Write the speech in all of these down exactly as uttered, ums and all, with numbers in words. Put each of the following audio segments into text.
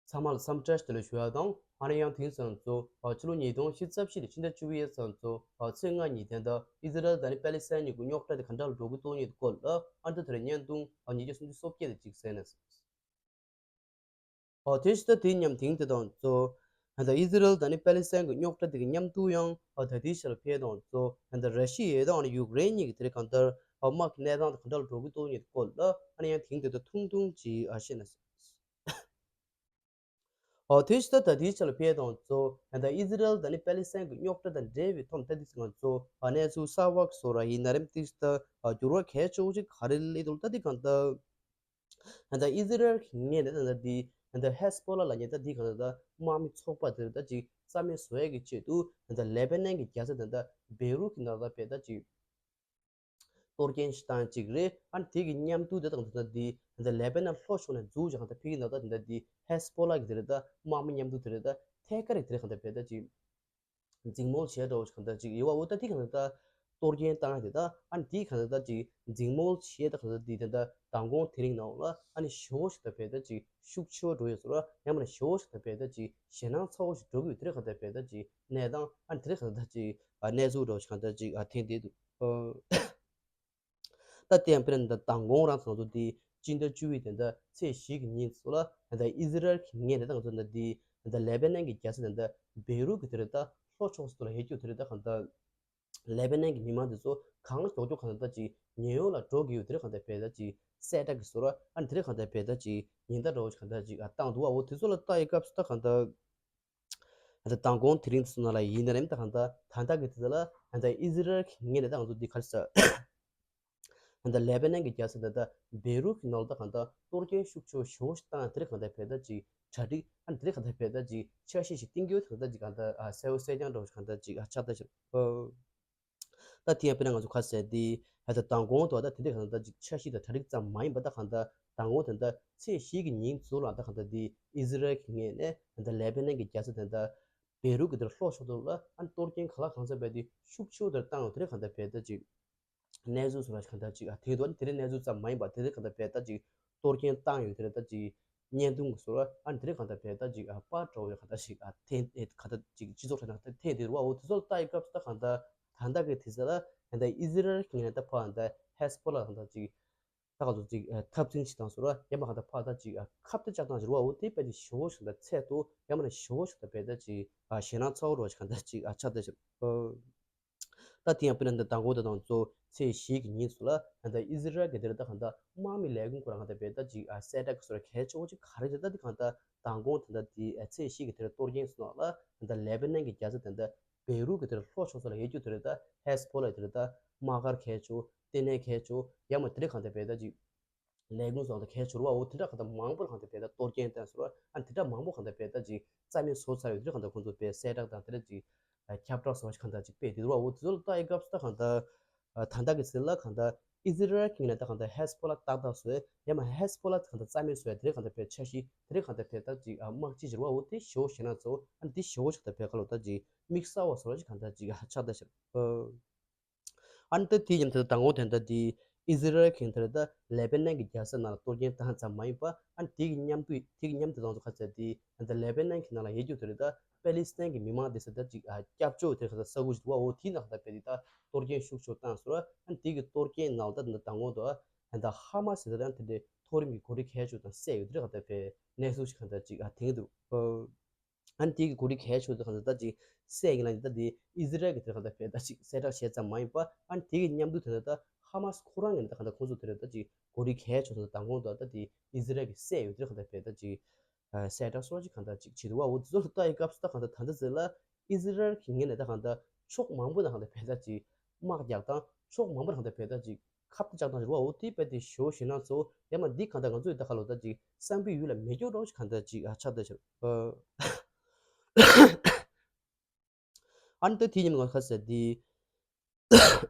ཚང་མ་ལ་འཚམས་འདྲི་བཀྲ་ཤིས་བདེ་ལེགས་ཞུ་ཡ་དང་། ཨ་ནི་ཡང་དེང་སང་ཚོ་ཕྱི་ལོ་ཉིས་སྟོང་ཉི་ཤུ་རྩ་བཞི་ལོའི་ཕྱི་ཟླ་བཅུ་པའི་ཚང་ཚོ་ཚེས་ལྔ་ཉིན་དེ་འདྲ་ཨི་ཟི་རལ་དང་ནི་པེ་ལི་སི་ཐན་གཉིས་ཀྱི་རྙོག་དྲ་དེ་ག་འདྲ་ལ་འགྲོ་གི་འདུག་ཉིད་སྐོར་ལ་ཨ་ནི་དེ་རིང་བརྙན་ཐུང་ཉིས་བརྒྱ་སུམ་ཅུ་སོ་བརྒྱད་དེ་ཅིག་གསན་ན། ཨོ་དེ་ཕྱི་ཟླ་དེའི་མཉམ་དེང་དེ་དང་གཙོ། ད་ཨི་ཟི་རལ་དང་ནི་པེ་ལི་སི་ཐན་གྱི་རྙོག་དྲ་དེ་གི་མཉམ་དུ་ཡང་ཨོ་ད་དེའི་ཕྱི་ལ་ཕེབས་དང་གཙོ། ད་ར་ཤི་ཡ་དང་ཨ་ནི་ཡུཀ་རེན་གཉིས་ཀྱི་དེ་རིང་གང་ལྟར་ཨོ་དམག་གི་གནས་སྟངས་དེ་ག་འདྲ་ལ་འགྲོ་གི་འདུག་ཉིད་སྐོར་ལ་ཨ་ནི་ཡང་དེང་དེ་དང་ཐུང་ཐུང་ཅིག་ཨ་བཤད་ན། ཨོ་དེ་ཕྱི་ཟླ་ད་དེའི་ཕྱི་ལ་ཕེབས་དང་གཙོ། ད་ཨི་ཟི་རལ་དང་ནི་པེ་ལི་སི་ཐན་གྱི་རྙོག་དྲ་དང་འབྲེལ་བའི་ཐོག་ད་དེ་ཚོ་ང་ཚོ་ཨ་གནས་ཚུལ་གསར་བ་གི་བཟོ་འདྲ་ཡིན་ན་རེད། དེ་ཕྱི་ཟླ་ཨ་འགྱུར་བ་གལ་ཆེ་བོ་ཅིག་ག་རེ་སླེབས་འདུག་ད་དེ་གང་ལྟར། ད་ལྟ་ཨི་ཟི་རལ་གྱི་ངོས་ནས་ད་ལྟ་འདི་ད་ལྟ་ཧེ་སི་བྷོ་ལ་ལབ་མཁན་ད་འདི་གང་ལྟར་ད་དམག་མི་ཚོགས་པ་དེ་ད་ཅིག་རྩ་མེད་བཟོ་ཡས་ཀྱི་ཆེད་དུ་ད་ལྟ་ལེ་བྷ་ནན་གྱི་རྒྱལ་ས་ད་ལྟ་བེ་རུད་ཀྱི་ནང་ད་བེ་ད་ཅིག་གཏོར་སྐྱོན་ཞིག་བཏང་ཅིག་རེད། ཨ་ནི་དེ་གི་མཉམ་དུ་དེ་དང་ད་ལྟ་འདི་ད་ལྟ་ལེ་བྷ་ནན་ལྷོ་ཕྱོགས་ནས་འཛུགས་ཀྱང་ད་ཕི་གི་ནང་ད་ད་ལྟ་འདི་ཧེ་སི་བྷོ་ལ་གི་དེ་རེད་ད་དམག་མི་མཉམ་དུ་དེ་རེད་ད་ཐད་ཀར་རེད་དེ་རེད་གང་ད་བེ་ད་ཅིག་འཛིང་མོལ་བྱས་འདྲ་བོ་ཞིག་གང་ལྟར་ཅིག་ཡོད་པ། འོ་ད་དེ་གང་ལྟར་གཏོར་སྐྱོན་བཏང་ཡ་དེ་ད་ཨ་ནི་དེ་གང་ལྟར་ཅིག་འཛིང་མོལ་བྱས་ད་གང་ལྟར་དེ་ད་ལྟ་མདང་དགོང་དེ་རིང་ནང་ལ་ཨ་ནི་ཞེ་པོ་ཞིག་ད་བེ་ད་ཅིག་ཤུགས་ཆེ་བོ་འགྲོ་ཡོད་ཟེར་བ། ཡང་མིན་ན་ཞེ་པོ་ཞིག་ད་བེ་ད་ཅིག་ཞེད་སྣང་ཚ་བོ་ཞིག་འགྲོ་གི་ཡོད། དེ་རིང་གང་ལྟར་བེ་ད་ཅིག་གནས་སྟངས་ཨ་ནི་དེ་རིང་གང་ལྟར་ཅིག་གནས་ཚུལ་འདྲ་བོ་ཞིག་གང་ལྟར་ཅིག་ཐོན་བསྡད་འདུག་ད་དེ་ཡང་དཔེར་ན་ད་མདང་དགོང་རང་ཚང་ཚོ་དེ་སྤྱི་ཟླ་བཅུ་པའི་དེ་ད་ཚེས་བཞི་གི་ཉིན་ཚོ་ལ་ད་ཨི་ཟི་རལ་གྱི་ངོས་ནས་ད་ང་ཚོ་ད་དེ་ད་ལེ་བྷ་ནན་གྱི་རྒྱལ་ས་དེ་ད་བེ་རུད་ཀྱི་དེ་རེད་ད་ལྷོ་ཕྱོགས་སུ་ལ་ཡོད་རྒྱུ་དེ་རེད་ད་གང་ལྟར་ལེ་བྷ་ནན་གྱི་མི་མང་དེ་ཚོ་གང་ལ་མགྱོགས་མགྱོགས་གང་ལྟར་ད་ཅིག་ཉེན་གཡོལ་ལ་འགྲོ་གི་ཡོད། དེ་རིང་གང་ལྟར་བེ་ད་ཅིག་གསལ་བསྒྲགས་ཀྱི་བཟོ་འདྲ་ཨ་ནི་དེ་རིང་གང་ལྟར་བེ་ད་ཅིག་ཉེན་བརྡ་འདྲ་བོ་ཞིག་གང་ལྟར་ཅིག་བཏང་འདུག་པ། འོ་དེ་ཚོ་ལ་ལྟ་ཡི་སྐབས་སུ་ད་གང་ལྟར། ད་ལྟ་མདང་དགོང་དེ་རིང་དེ་ཚོ་ནང་ལ་ཡིན་ན་རེད་ད་གང་ལྟར་ད་ལྟ་གི་དེ་ཚོ་ལ་ད་ལྟ་ཨི་ཟི་རལ་གྱི་ངོས་ནས་ད་ང་ཚོ་འདི་ག་རེ་ཟེར། ད་ལྟ་ལེ་བྷ་ནན་གྱི་རྒྱལ་ས་ད་ལྟ་བེ་རུད་ཀྱི་ནང་ལ་ད་གང་ལྟར་གཏོར་སྐྱོན་ཤུགས་ཆེ་བོ་ཞེ་པོ་ཞིག་བཏང་། དེ་རིང་གང་ལྟར་བེ་ད་ཅིག་གྲ་སྒྲིག་ཨ་ནི་དེ་རིང་གང་ལྟར་བེ་ད་ཅིག་འཆར་གཞི་ཞིག་བཏིང་རྒྱུ་ད་གང་ལྟར་ཅིག་གང་ལྟར་ཨ་གསལ་པོ་གསལ་རྐྱང་འདྲ་བོ་ཞིག་གང་ལྟར་ཅིག་ཨ་ཆགས་བསྡད་ཤག་ད་དེ་ཡང་དཔེར་ན་ང་ཚོ་ཁ་གསལ་དེ་ད་ལྟ་མདང་དགོང་དུ་ད་དེ་རིང་གང་ལྟར་ཅིག་འཆར་གཞི་དང་གྲ་སྒྲིག་ཙམ་མ་ཡིན་པ་ད་གང་ལྟར་མདང་དགོང་དེ་ད་ཚེས་བཞི་གི་ཉིན་ཚོ་ལ་ད་གང་ལྟར་དེ་ཨི་ཟི་རལ་གྱི་ངོས་ནས་ད་ལྟ་ལེ་བྷ་ནན་གྱི་རྒྱལ་ས་དེ་ད་བེ་རུད་ཀྱི་དེར་ལྷོ་ཕྱོགས་དེ་ལ་ཨ་ནི་གཏོར་སྐྱོན་ག་ལ་གང་འཚམ་བས་དེ་ཤུགས་ཆེ་བོ་དེར་བཏང་ཡོད། དེ་རིང་གང་ལྟར་བེ་ད་ཅིག་གནས་ཚུལ་སོགས་ལ་གང་ལྟར་ཅིག་ཨ་དེ་དོན་དེ་རིང་གནས་ཚུལ་ཙམ་མ་ཡིན་པ་དེ་རིང་གང་ལྟར་བེ་ད་ཅིག་གཏོར་སྐྱོན་བཏང་ཡོད། དེ་རིང་ད་ཅིག་བརྙན་ཐུང་གི་བཟོ་འདྲ་ཨ་ནི་དེ་རིང་གང་ལྟར་བེ་ད་ཅིག་ཨ་པར་འདྲ་བོ་ཡང་གང་ལྟར་ཞིག་ཨ་འཐེན་ཨེ་གང་ལྟར་ཅིག་སྤྱི་ཚོགས་ཁྲོད་ནང་གང་ལྟར་འཐེན་བསྡད་རེད་པ། འོ་དེ་ཚོ་ལ་ལྟ་ཡི་སྐབས་སུ་ད་གང་ལྟར་ད་ལྟ་གི་དེ་ཚོ་ལ་གང་ལྟར་ཨི་ཟི་རལ་གྱི་ངོས་ནས་ད་ཕར་གང་ལྟར་ཧེ་སི་བྷོ་ལ་གང་ལྟར་ཅིག་ད་གང་ལྟར་ཅིག་ཨ་འཐབ་འཛིང་བྱེད་སྟངས་སོགས་ར་ཡང་མ་གང་ལྟར་ཕར་ད་ཅིག་ཨ་ཁ་གཏད་བཅག་སྟངས་ཤིག་རེད་པ། འོ་དེ་དཔེ་དེ་ཞེ་པོ་ཞིག་ད་ཚད་མཐོ་ཡང་མིན་ན་ཞེ་པོ་ཞིག་ད་བེ་ད་ཅིག་ཨ་ཞེད་སྣང་ཚ་བོ་འདྲ་བོ་ཞིག་གང་ལྟར་ཅིག་ཨ་ཆགས་བསྡད་ཤག་ད་དེ་ཡང་དཔེར་ན་ད་མདང་དགོང་དེ་དང་གཙོ་ཚེས་བཞི་གི་ཉིན་ཚོ་ལ་ད་ལྟ་ཨི་ཟི་རལ་གྱི་དེར་ད་གང་ལྟར་དམག་མི་ལས་ཁུངས་ཁོ་རང་གང་ལྟར་བེ་ད་ཅིག་ཨ་གསལ་བསྒྲགས་ཀྱི་བཟོ་འདྲ་གལ་ཆེ་བོ་ཅིག་ག་རེ་རེད། ད་དེ་གང་ལྟར་མདང་དགོང་དེ་ད་དེ་ཨ་ཚེས་བཞི་གི་དེར་གཏོར་སྐྱོན་སོང་ལ་ད་ལྟ་ལེ་བྷ་ནན་གྱི་རྒྱལ་ས་དེ་ད་བེ་རུད་ཀྱི་དེར་ལྷོ་ཕྱོགས་སུ་ལ་ཡོད་རྒྱུ་དེ་རེད། ད་ཧེ་སི་བྷོ་ལ་དེ་རེད་ད་དམག་སྒར་གལ་ཆེ་བོ་ལྟེ་གནས་གལ་ཆེ་བོ་ཡང་མ་དེ་རིང་གང་ལྟར་བེ་ད་ཅིག་ལས་ཁུངས་སོགས་དང་གལ་ཆེ་བོ་འོ་དེ་འདྲ་གང་ལྟར་མང་པོ་ལ་གང་ལྟར་བེ་ད་གཏོར་སྐྱོན་བཏང་སོང་ར། ཨ་དེ་འདྲ་མང་པོ་གང་ལྟར་བེ་ད་ཅིག་རྩ་མེད་བཟོ་ཚར་ཡོད། དེ་འདྲ་གང་ལྟར་ཁོང་ཚོ་བེ་གསལ་བསྒྲགས་དང་དེ་འདྲ་ཅིག་ཨ་ཁྱབ་བསྒྲགས་སོགས་གང་ལྟར་ཅིག་སྤེལ་བསྡད་འདུག་པ། འོ་དེ་ཚོ་ལ་ལྟ་ཡི་སྐབས་སུ་ད་གང་ལྟར་ཨ་ད་ལྟ་གི་ཚེ་ལ་གང་ལྟར་ཨི་ཟི་རལ་གྱི་ངོས་ནས་ད་གང་ལྟར་ཧེ་སི་བྷོ་ལ་ཏག་ཏག་བཟོས་ཡང་མ་ཧེ་སི་བྷོ་ལ་གང་ལྟར་རྩ་མེད་བཟོས་དེ་འདྲ་གང་ལྟར་བེ་འཆར་གཞི་དེ་འདྲ་གང་ལྟར་བེ་ད་ཅིག་ཨ་དམག་སྤྱི་ཟེར་བ་འོ་དེ་ཞེ་པོ་ཞེད་སྣང་ཚ་བོ་ཨ་དེ་ཞེ་པོ་ཞིག་ད་བེ་ག་ལོ་ད་ཅིག་དམིགས་བསལ་བ་བཟོ་འདྲ་ཅིག་གང་ལྟར་ཅིག་ཨ་ཆགས་བསྡད་ཤག་ཨ་ནི་ད་དེ་ཡིན་ད་མདང་དགོང་དེ་འདྲ་དེ་ཨི་ཟི་རལ་གྱི་དེ་རེད་ད་ལེ་བྷ་ནན་གྱི་རྒྱལ་ས་ནང་ལ་གཏོར་སྐྱོན་བཏང་ཙམ་མ་ཡིན་པ་ཨ་ནི་དེ་གི་མཉམ་དུ་དེ་གི་མཉམ་དུ་ང་ཚོ་ཁ་གསལ་དེ་ད་ལེ་བྷ་ནན་གྱི་ནང་ལ་ཡོད་རྒྱུ་དེ་རེད་ད་པེ་ལི་སི་ཐན་གྱི་མི་མང་དེ་ཚོ་ད་ཅིག་ཨ་སྐྱབས་བཅོལ་དེ་ཁ་ས་ས་ཁུལ་ཞིག་འདུག་པ། འོ་དེའི་ནང་ཁ་ད་བེ་དེ་ད་གཏོར་སྐྱོན་ཤུགས་ཆེ་བཏང་སོང་ར། ཨ་ནི་དེ་གི་གཏོར་སྐྱོན་ནང་ལ་ད་ད་མདང་དགོང་དུ་ཨ་ད་ཧ་མ་སི་དེ་ད་དེ་འདྲའི་མཐོ་རིམ་གྱི་འགོ་ཁྲིད་གལ་ཆེ་ཤོས་དང་བསད་ཡོད་དེ་ཁ་ད་བེ་གནས་ཚུལ་ཞིག་ཁ་ད་ཅིག་ཨ་དེ་འདུག་ཨ། ཨ་ནི་དེ་གི་འགོ་ཁྲིད་གལ་ཆེ་ཤོས་དེ་གང་ལྟར་ད་ཅིག་བསད་ཡིན་ལ་ཡིན་ད་དེ་ཨི་ཟི་རལ་གྱི་དེ་གང་ལྟར་བེ་ད་ཅིག་གསལ་བསྒྲགས་བྱས་ཙམ་མ་ཡིན་པ། ཨ་ནི་དེ་གི་མཉམ་དུ་དེ་ད་ཧ་མ་སི་ཁོ་རང་གི་ད་གང་ལྟར་ཁོང་ཚོ་དེ་རེད་ད་ཅིག་འགོ་ཁྲིད་གལ་ཆེ་ཤོས་དང་མདང་དགོང་དུ་ད་དེ་ཨི་ཟི་རལ་གྱིས་བསད་ཡོད་དེ་གང་ལྟར་བེ་ད་ཅིག་གསལ་བསྒྲགས་སོགས་ཅིག་གང་ལྟར་ཅིག་བྱེད་འདུག་པ། འོ་དེ་ཚོ་ལ་ལྟ་ཡི་སྐབས་སུ་ད་གང་ལྟར་ད་ལྟ་ཟེར་ལ་ཨི་ཟི་རལ་གྱི་ངོས་ནས་ད་གང་ལྟར་ཕྱོགས་མང་པོ་ད་གང་ལྟར་བེ་ད་ཅིག་དམག་རྒྱག་སྟངས་ཕྱོགས་མང་པོ་ད་གང་ལྟར་བེ་ད་ཅིག་ཁ་གཏད་བཅག་སྟངས་ཤིག་རེད་པ། འོ་དེ་དཔེ་དེ་ཞེ་པོ་ཞེད་སྣང་ཚ་བོ་ཡང་མ་འདི་གང་ལྟར་ང་ཚོ་ཡི་ད་ག་ལོ་ད་ཅིག་བསམ་པའི་ཡུལ་ལ་མེད་སྐྱོ་འདྲ་བོ་ཞིག་གང་ལྟར་ཅིག་ཨ་ཆགས་བསྡད་ཤག་ཨ་ནི་ད་དེ་ཉིན་ང་ཁ་ཟེར་དེ་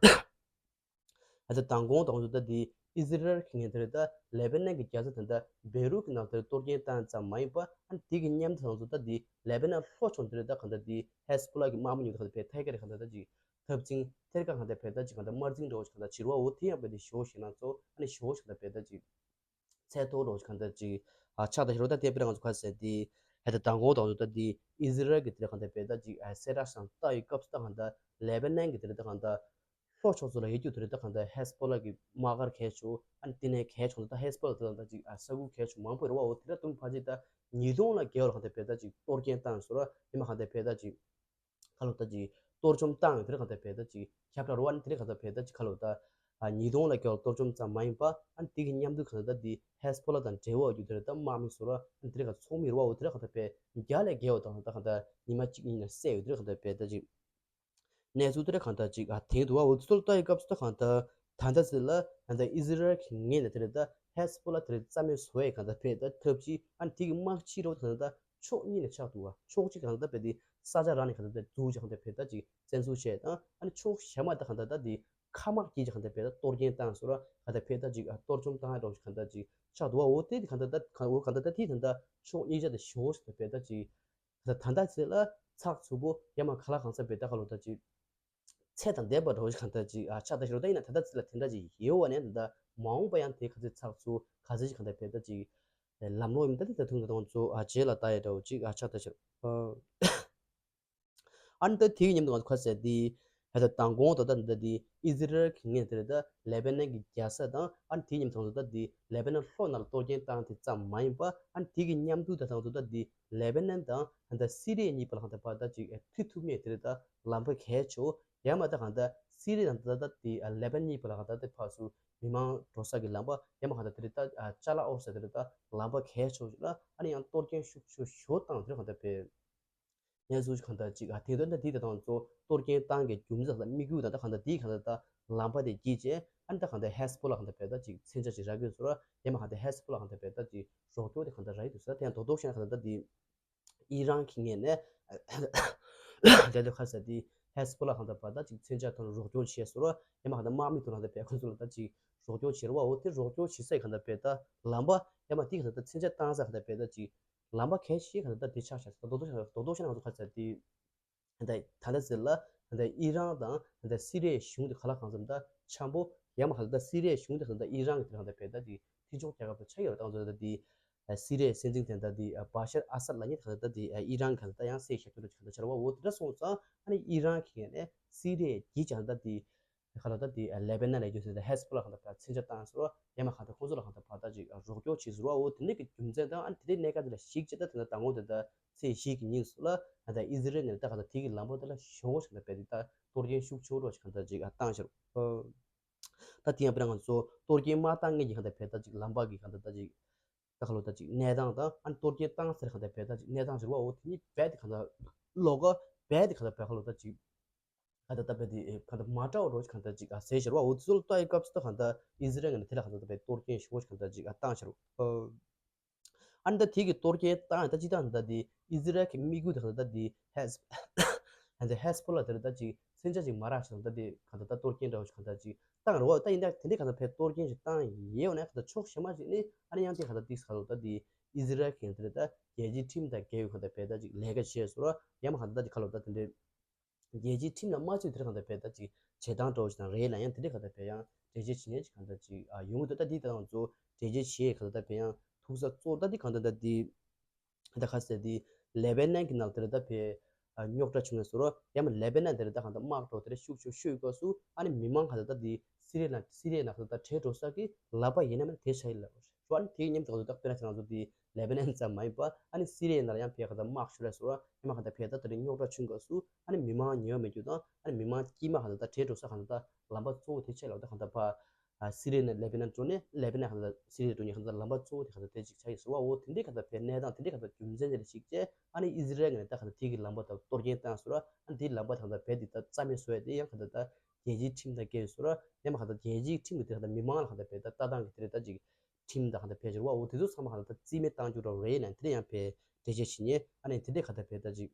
ཨ་ད་མདང་དགོང་དང་ཚོ་ད་དེ་ཨི་ཟི་རལ་གྱི་ངོས་དེར་ད་ལེ་བྷ་ནན་གྱི་རྒྱལ་ས་དེ་ད་བེ་རུད་ཀྱི་ནང་དེར་གཏོར་སྐྱོན་བཏང་ཙམ་མ་ཡིན་པ། ཨ་ནི་དེ་གི་མཉམ་དུ་དང་ཚོ་ད་དེ་ལེ་བྷ་ནན་ལྷོ་ཕྱོགས་དེར་ད་གང་ལྟར་དེ་ཧེ་སི་བྷོ་ལ་གི་དམག་མི་ཉུང་དུ་ཁ་ད་བེ་ཐད་ཀར་གང་ལྟར་ད་ཅིག་འཐབ་འཛིང་ཐད་ཀར་གང་ལྟར་བེ་ད་ཅིག་གང་ལྟར་དམར་འཛིང་འདྲ་བོ་ཞིག་གང་ལྟར་བྱེད་རོགས། འོ་དེ་ཡང་བེ་དེ་ཞེ་པོ་ཞེད་སྣང་ཚ་བོ་ཨ་ནི་ཞེ་པོ་ཞིག་གང་ལྟར་བེ་ད་ཅིག་ཚད་མཐོ་འདྲ་བོ་ཞིག་གང་ལྟར་ཅིག་ཨ་ཆགས་བསྡད་ཤག་རོ། ད་དེ་དཔེར་ང་ཚོ་ཁ་ཟེར་དེ་ ཧེ་ད་དང་གོང་དང་ཚོ་ད་དེ་ཨི་ཟི་རལ་གི་དེ་རེད་གང་ལྟར་བས་ད་ཅིག་ཨ་གསལ་བསྒྲགས་སང་ལྟ་ཡི་སྐབས་སུ་ད་གང་ལྟར་ལེ་བྷ་ནན་གི་དེ་རེད་ད་གང་ལྟར་ལྷོ་ཕྱོགས་ཚོ་ལ་ཡོད་རྒྱུ་དེ་རེད་ད་གང་ལྟར་ཧེ་སི་བྷོ་ལ་གི་དམག་སྒར་གལ་ཆེ་ཨ་ནི་དེ་ནས་གལ་ཆེ་ད་ཧེ་སི་བྷོ་ལ་དེ་ལ་ད་ཅིག་ཨ་ས་ཁུལ་གལ་ཆེ་མང་པོ་རེད་བ། འོ་དེ་ར་དུང་ཕ་ཅིག་ད་ཉིས་སྟོང་ལ་རྒྱལ་བ་ལ་གང་ལྟར་བས་ད་ཅིག་གཏོར་སྐྱོན་བཏང་སོ་ར་ཡིན་མ་གང་ལྟར་བས་ད་ཅིག་ཁ་ལོ་ད་ཅིག་གཏོར་བཅོམ་བཏང་ཡོད་དེ་རེད་གང་ལྟར་བས་ད་ཅིག་ཁྱབ་བསྒྲགས་རོ་ཨ་ནི་དེ་རེད་གང་ལྟར་བས་ད་ཅིག་ཁ་ལོ་ད། ཨ་ཉིས་སྟོང་ལ་རྒྱལ་བ་གཏོར་བཅོམ་ཙམ་མ་ཡིན་པ་ཨ་ནི་དེ་གི་མཉམ་དུ་གང་ལྟར་ད་དེ་ཧེ་སི་བྷོ་ལ་དང་འབྲེལ་བ་ཡོད་དེ་རེད་ད་དམག་མི་སོ་ར་ཨ་ནི་དེ་རེད་གང་ཚོགས་མི་རེད་བ། འོ་དེ་རེད་གང་ལྟར་བས་རྒྱ་ལས་རྒྱལ་བ་དང་ད་གང་ལྟར་ཉི་མ་གཅིག་གཉིས་ནས་བསད་ཡོད་དེ་རེད་གང་ལྟར་བས་ད་ཅིག་གནས་ཚུལ་དེ་རེད་གང་ལྟར་ཅིག་ཨ་དེང་དུ་བ་འོ་ཚོད་ལྟ་ཡི་སྐབས་སུ་ད་གང་ལྟར་ད་ལྟ་ཟེར་ལ་གང་ལྟར་ཨི་ཟི་རལ་གྱི་ངོས་ནས་དེ་རེད་ད་ཧེ་སི་བྷོ་ལ་དེ་རེད་རྩ་མེད་བཟོ་ཡས་གང་ལྟར་བས་ད་ཐབས་ཇུས་ཨ་ནི་དེ་གི་དམག་སྤྱི་རོ་གང་ལྟར་ཕྱོགས་གཉིས་ནས་ཆགས་འདུག་བ། ཕྱོགས་གཅིག་གང་ལྟར་བས་དེ་ས་ཆ་རང་ནས་གང་ལྟར་བས་འཛུགས་བྱས་གང་ལྟར་བས་ད་ཅིག་བཙན་འཛུལ་བྱས་དང་ཨ་ནི་ཕྱོགས་གཞན་མ་ད་གང་ལྟར་ད་དེ་མཁའ་དམག་གིས་ཀྱི་གང་ལྟར་བས་ད་གཏོར་སྐྱོན་བཏང་སོ་ར་གང་ལྟར་བས་ད་ཅིག་ཨ་གཏོར་བཅོམ་བཏང་ཡ་རོ་གང་ལྟར་ཅིག་ཆགས་འདུག་བ། འོ་དེ་དེ་གང་ལྟར་ད་གང་འོ་གང་ལྟར་ད་དེ་གང་ལྟར་ཕྱོགས་གཉིས་ཆ་དེ་ཞོག་ཞིག་ད་བས་ད་ཅིག་ད་ད་ལྟ་ཚེ་ལ་ཚགས་ཚུད་པོ་ཡ་མ་ག་ལ་གང་ས་བས་ད་ག་ལོ་ད་ཅིག་ཚད་དང་ལྡན་པ་འདྲ་བོ་ཞིག་གང་ལྟར་ཅིག་ཨ་ཆགས་ད་ཞིག་རོ། ད་ཡིན་ན་ད་ལྟ་ཚེ་ལ་དེ་འདྲ་ཅིག་ཡོད་བ་ནས་ད་ལྟ་མ་འོངས་པ་ཡང་དེ་ག་ཚོད་ཚགས་ཚུད་ག་ཚོད་ཅིག་གང་ལྟར་བས་ད་ཅིག་ལམ་ལྷོང་ཡིན་ད་དེ་ད་ཐུང་ད་དང་ཚོ་ཨ་རྗེས་ལ་ལྟ་ཡ་འདྲ་བོ་ཅིག་ཨ་ཆགས་ད་ཞིག་རོ། ཨ་ནི་ད་དེའི་མཉམ་དུ་ང་ཚོ་ཁ་ཟེར་དེ་ཧ་ད་དང་གོང་ད་ད་འདི་ད་དེ་ཨི་ཟི་རལ་གྱི་ངོས་དེ་རེད་ད་ལེ་བྷ་ནན་གྱི་རྒྱལ་ས་དང་ཨ་ནི་དེའི་མཉམ་དུ་ད་དེ་ལེ་བྷ་ནན་ལྷོ་ནང་ལ་གཏོར་སྐྱོན་བཏང་དེ་ཙམ་མ་ཡིན་པ་ཨ་ནི་དེ་གི་མཉམ་དུ་ད་ད་ད་དེ་ལེ་བྷ་ནན་དང་ད་སི་རི་ཡ་གཉིས་བར་ལ་གང་ལྟར་བར་ད་ཅིག་མཐུད་ཐུབ་མེད་དེ་རེད་ད་ལམ་པ་གལ་ཆེ་ཡང་མ་ད་གང་ལྟར་སི་རི་ཡ་དང་ད་ད་དེ་ལེ་བྷ་ནན་གཉིས་བར་ལ་གང་ལྟར་དེ་ཕར་ཚུར་མི་མང་འགྲོ་ས་གི་ལམ་པ་ཡང་མ་གང་ལྟར་དེ་རེད་ད་ཅ་ལག་འོར་ས་དེ་རེད་ད་ལམ་པ་གལ་ཆེ་ཞིག་ལ་ཨ་ནི་ཡང་གཏོར་སྐྱོན་ཤུགས་ཆེ་ཞིག་བཏང་དེ་རེད་གང་ལྟར་བས། གནས་ཚུལ་གང་ལྟར་ཅིག་ཨ་དེ་དོན་དང་དེ་དེ་དང་གཙོ་གཏོར་སྐྱོན་བཏང་གི་རྒྱུ་མཚན་དང་དམིགས་ཡུལ་དང་ད་གང་ལྟར་དེའི་གང་ལྟར་ད་ལམ་པ་དེ་བགྱིས་རྗེས་ཨ་ནི་ད་གང་ལྟར་ཧེ་སི་བྷོ་ལ་གང་ལྟར་བས་ད་ཅིག་མཚོན་ཆ་ཅིག་རག་གི་ཡོད་ཟེར་བ་ཡང་མ་གང་ལྟར་ཧེ་སི་བྷོ་ལ་གང་ལྟར་བས་ད་ཅིག་རོགས་སྐྱོར་དེ་གང་ལྟར་རག་གི་འདུག་ཟེར། དེ་ཡང་རྡོག་རྡོག་བཤད་ན་གང་ལྟར་ད་དེ་ཨི་རན་གྱི་ངོས་ནས་དེ་ལྟར་ཁ་ཟེར་དེ་ཧེ་སི་བྷོ་ལ་གང་ལྟར་བ་ད་ཅིག་མཚོན་ཆ་དང་རོགས་སྐྱོར་བྱས་ཟེར་བ་ཡང་མ་གང་ལྟར་དམག་མི་དང་གང་ལྟར་བས་ཁོང་ཚོ་ལ་ད་ཅིག་རོགས་སྐྱོར་བྱས་རེད་བ། འོ་དེ་རོགས་སྐྱོར་བྱེད་ས་གང་ལྟར་བས་ད་ལམ་པ་ཡང་མ་དེ་གང་ལྟར་ད་མཚོན་ཆ་བཏང་ས་གང་ལྟར་བས་ད་ཅིག་ལམ་པ་གལ་ཆེ་གང་ལྟར་དེ་ཆགས་ཤག་ཟེར། རྡོག་རྡོག་ཤ་རྡོག་རྡོག་ཤ་ང་ཚོ་ཁ་ཚ་དེ་ད་ད་ལྟ་ཟེར་ལ་ད་ཨི་རན་དང་ད་སི་རི་ཡའི་གཞུང་དེ་ག་ལ་གང་འཚམ་ད་འཆམ་པོ་ཡང་མ་ག་ལ་ད་སི་རི་ཡའི་གཞུང་དེ་ད་ཨི་རན་གི་དེ་གང་ལྟར་བས་ད་དེ་མཐུན་ཕྱོགས་རྒྱལ་ཁབ་དང་ཆ་ཡོད་རེད། ད་ང་ཚོ་ད་དེ་སི་རི་ཡའི་སྲིད་འཛིན་དེ་ད་དེ་བ་ཤར་ཨ་སད་ལ་ཉིད་གང་ལྟར་ད་དེ་ཨི་རན་གང་ལྟར་ད་ཡང་སྲིད་ཞབས་ཏུ་གང་ལྟར་ཆ་ར་བ། འོ་དེ་འདྲ་སོང་ཙང་ཨ་ནི་ཨི་རན་གི་ནས་སི་རི་ཡའི་གི་ཀྱང་ད་དེ། ཁ་ལོ་ད་དེ་ལེ་བྷ་ནན་ལ་རྒྱུ་མཚན་དེ་ཧེ་སི་བྷོ་ལ་གང་ལྟར་བས་མཚོན་ཆ་བཏང་ཟེར་བ་ཡང་མ་གང་ལྟར་ཁོང་ཚོ་ལ་གང་ལྟར་བར་ཐག་ཅིག་རོགས་སྐྱོར་བྱེད་ཟེར་བ། འོ་དེ་འདྲ་གི་རྒྱུ་མཚན་དང་ཨ་ནི་དེ་འདྲའི་གནད་འགག་དེ་ལ་གཞིགས་བྱས་ད་དེ་འདྲ་དང་པོ་དེ་ད་ཚེས་བཞི་གི་ཉིན་སུ་ལ་ད་ཨི་ཟི་རལ་ནས་ད་གང་ལྟར་དེ་གི་ལམ་བར་དེ་ལ་ཞོག་ཞིག་ད་བས་དེ་ད་གཏོར་སྐྱོན་ཤུགས་ཆེ་རོགས་ཞིག་གང་ལྟར་ཅིག་བཏང་ཤར། ད་དེ་ཡང་དཔེར་ན་ང་ཚོ་གཏོར་སྐྱོན་མ་བཏང་ངེས་ཀྱི་གང་ལྟར་བས་ད་ཅིག་ལམ་བར་གི་གང་ལྟར་ད་ཅིག་ད་ག་ལོ་ད་ཅིག་གནས་སྟངས་དང་ཨ་ནི་གཏོར་སྐྱོན་བཏང་ཟེར་གང་ལྟར་བས་ད་ཅིག་གནས་སྟངས་ཟེར་བ། འོ་དེ་ཉིད་བས་དེ་གང་ལྟར་ལོག་ག་བས་དེ་གང་ལྟར་བས་ག་ལོ་ད་ཅིག་ག་ད་ད་བས་དེ་ག་ད་མ་འདྲ་བ་རོ་གང་ད་ཅིག་ཨ་ཟེར་ཤར་བ། འོ་ཚོ་ལ་ལྟ་ཡི་སྐབས་སུ་ད་གང་ད་ཨི་ཟི་རལ་ངོས་ནས་དེ་ལ་གང་ད་ད་བས་གཏོར་སྐྱོན་ཤོག་གང་ད་ཅིག་ཨ་བཏང་ཤར་བ། ཨ་ནི་ད་དེ་གི་གཏོར་སྐྱོན་བཏང་ད་ཅི་ད་ད་དེ་ཨི་ཟི་རལ་གི་དམིགས་ཡུལ་དེ་གང་ད་ད་དེ་ཧེ་སི་ཧེ་སི་བྷོ་ལ་དེ་རེད་ད་ཅིག་མཚོན་ཆ་ཅིག་མ་རག་ཤག་ད་དེ་གང་ད་ད་གཏོར་སྐྱོན་འདྲ་བ་ཞིག་གང་ད་ཅིག་བཏང་རེད་བ། ད་ཡིན་ད་དེ་འདྲའི་གང་ད་བས་གཏོར་སྐྱོན་ཞིག་བཏང་ཡས་འོ་ན་གང་ད་ཕྱོགས་གཞན་མ་ཞིག་ནས་ཨ་ནི་ཡང་དེ་གང་ད་དེ་གང་ད་ད་དེ་ཨི་ཟི་རལ་གི་དེ་རེད་ད་རྒྱལ་སྤྱིའི་ཁྲིམས་དང་འགལ་བའི་གང་ད་བས་ད་ཅིག་ལས་ཀ་བྱས་སོ་ར་ཡང་མ་གང་ད་ད་ཅིག་ག་ལོ་ད་དེ་འདྲའི། རྒྱལ་སྤྱིའི་ཁྲིམས་ལ་མ་བརྩིས་དེར་གང་ལྟར་བས་ད་ཅིག་བྱེད་སྟངས་འདྲ་བོ་ཞིག་དང་རེད་ལ་ཡང་དེ་འདྲའི་གང་ལྟར་བས་ཡང་འགྲེལ་བཤད་བྱེད་མཁན་ཅིག་གང་ལྟར་ཅིག་ཨ་ཡོང་གི་འདུག་ད་འདི་ད་ང་ཚོ་འགྲེལ་བཤད་བྱེད་གང་ལྟར་བས་ཡང་ཐུག་ས་གཙོ་བོ་ད་འདི་གང་ལྟར་ད་འདི་ད་ཁ་གསལ་འདི་ལེ་བྷ་ནན་གྱི་ནང་དེར་ད་བས་རྙོག་དྲ་བྱུང་བའི་བཟོ་འདྲ་ཡང་མ་ལེ་བྷ་ནན་དེར་ད་གང་ལྟར་དམག་འགྲོ་དེར་ཤུགས་ཆེ་ཤོས་དགོས་སུ་ཨ་ནི་མི་མང་གང་ལྟར་ད་འདི་སི་རི་ཡ་ནང་སི་རི་ཡ་ནང་ད་བྲོས་འགྲོ་ས་གི་ལག་པ་ཡིན་ན་མིན་ན་དེ་ཆ་ཡིན་ལ། ཞུ་ཨ་ནི་དེའི་མཉམ་དུ་ད་དཔེར་ན་ང་ཚོ་འདི་ལེ་བྷ་ནན་ཙམ་མ་ཡིན་པ་ཨ་ནི་སི་རི་ཡའི་ནང་ལ་ཡང་ཕེ་ག་ད་དམག་ཤུགས་ལས་སོ་ཡང་མ་ག་ད་ཕེ་ད་དེ་རིང་རྙོག་དྲ་བྱུང་སྐབས་སུ་ཨ་ནི་མི་མང་ཉེ་བ་མེད་རྒྱུ་དང་ཨ་ནི་མི་མང་དཀྱིལ་མ་ག་ད་ད་བྲལ་འགྲོ་ས་ག་ད་ད་ལམ་པ་གཙོ་བོ་དེ་ཆེ་ལ་ད་ག་ད་ཕ་ཨ་སི་རི་ཡ་ནས་ལེ་བྷ་ནན་འགྲོ་ནས་ལེ་བྷ་ནན་ག་ད་སི་རི་ཡ་འགྲོ་ནས་ག་ད་ལམ་པ་གཙོ་བོ་དེ་ག་ད་དེ་ཅིག་ཆགས་ཡོད་སོ་བ། འོ་དེ་འདྲའི་ག་ད་ཕེ་གནས་སྟངས་དེ་འདྲའི་ག་ད་རྒྱུ་མཚན་དེ་ལ་གཞིགས་བྱས་ཨ་ནི་ཨི་ཟི་རལ་ངོས་ནས་ད་ག་ད་དེ་གི་ལམ་པ་ད་གཏོར་སྐྱོན་བཏང་སོ་ཡང་ཨ་ནི་དེའི་ལམ་པ་ད་ག་ད་ཕེ་དེ་ད་རྩ་མེད་བཟོ་ཡ་དེ་ཡང་ག་ད་ད་རྒྱལ་སྤྱིའི་ཁྲིམས་དང་འགལ་སོ་ཡང་མ་ག་ད་རྒྱལ་སྤྱིའི་ཁྲིམས་ཀྱི་དེ་ག་ད་མི་མང་ལ་ག་ད་ཕེ་ད་ལྟ་སྟངས་ཀྱི་དེ་རེད་ད་ཅིག་ཁྲིམས་དང་གང་ལྟར་ཕལ་ཆེར་བ་འོ་དེ་ཚོ་ཚང་མ་གང་ལྟར་རྩིས་མེད་བཏང་རྒྱུ་འདྲ་བོ་རེད་ལ་དེ་ཡང་ཕལ་འགྲེལ་བཤད་བྱེད་མཁན་ཨ་ནི་དེ་འདྲའི་གང་ལྟར་ཕལ་ད་ཅིག་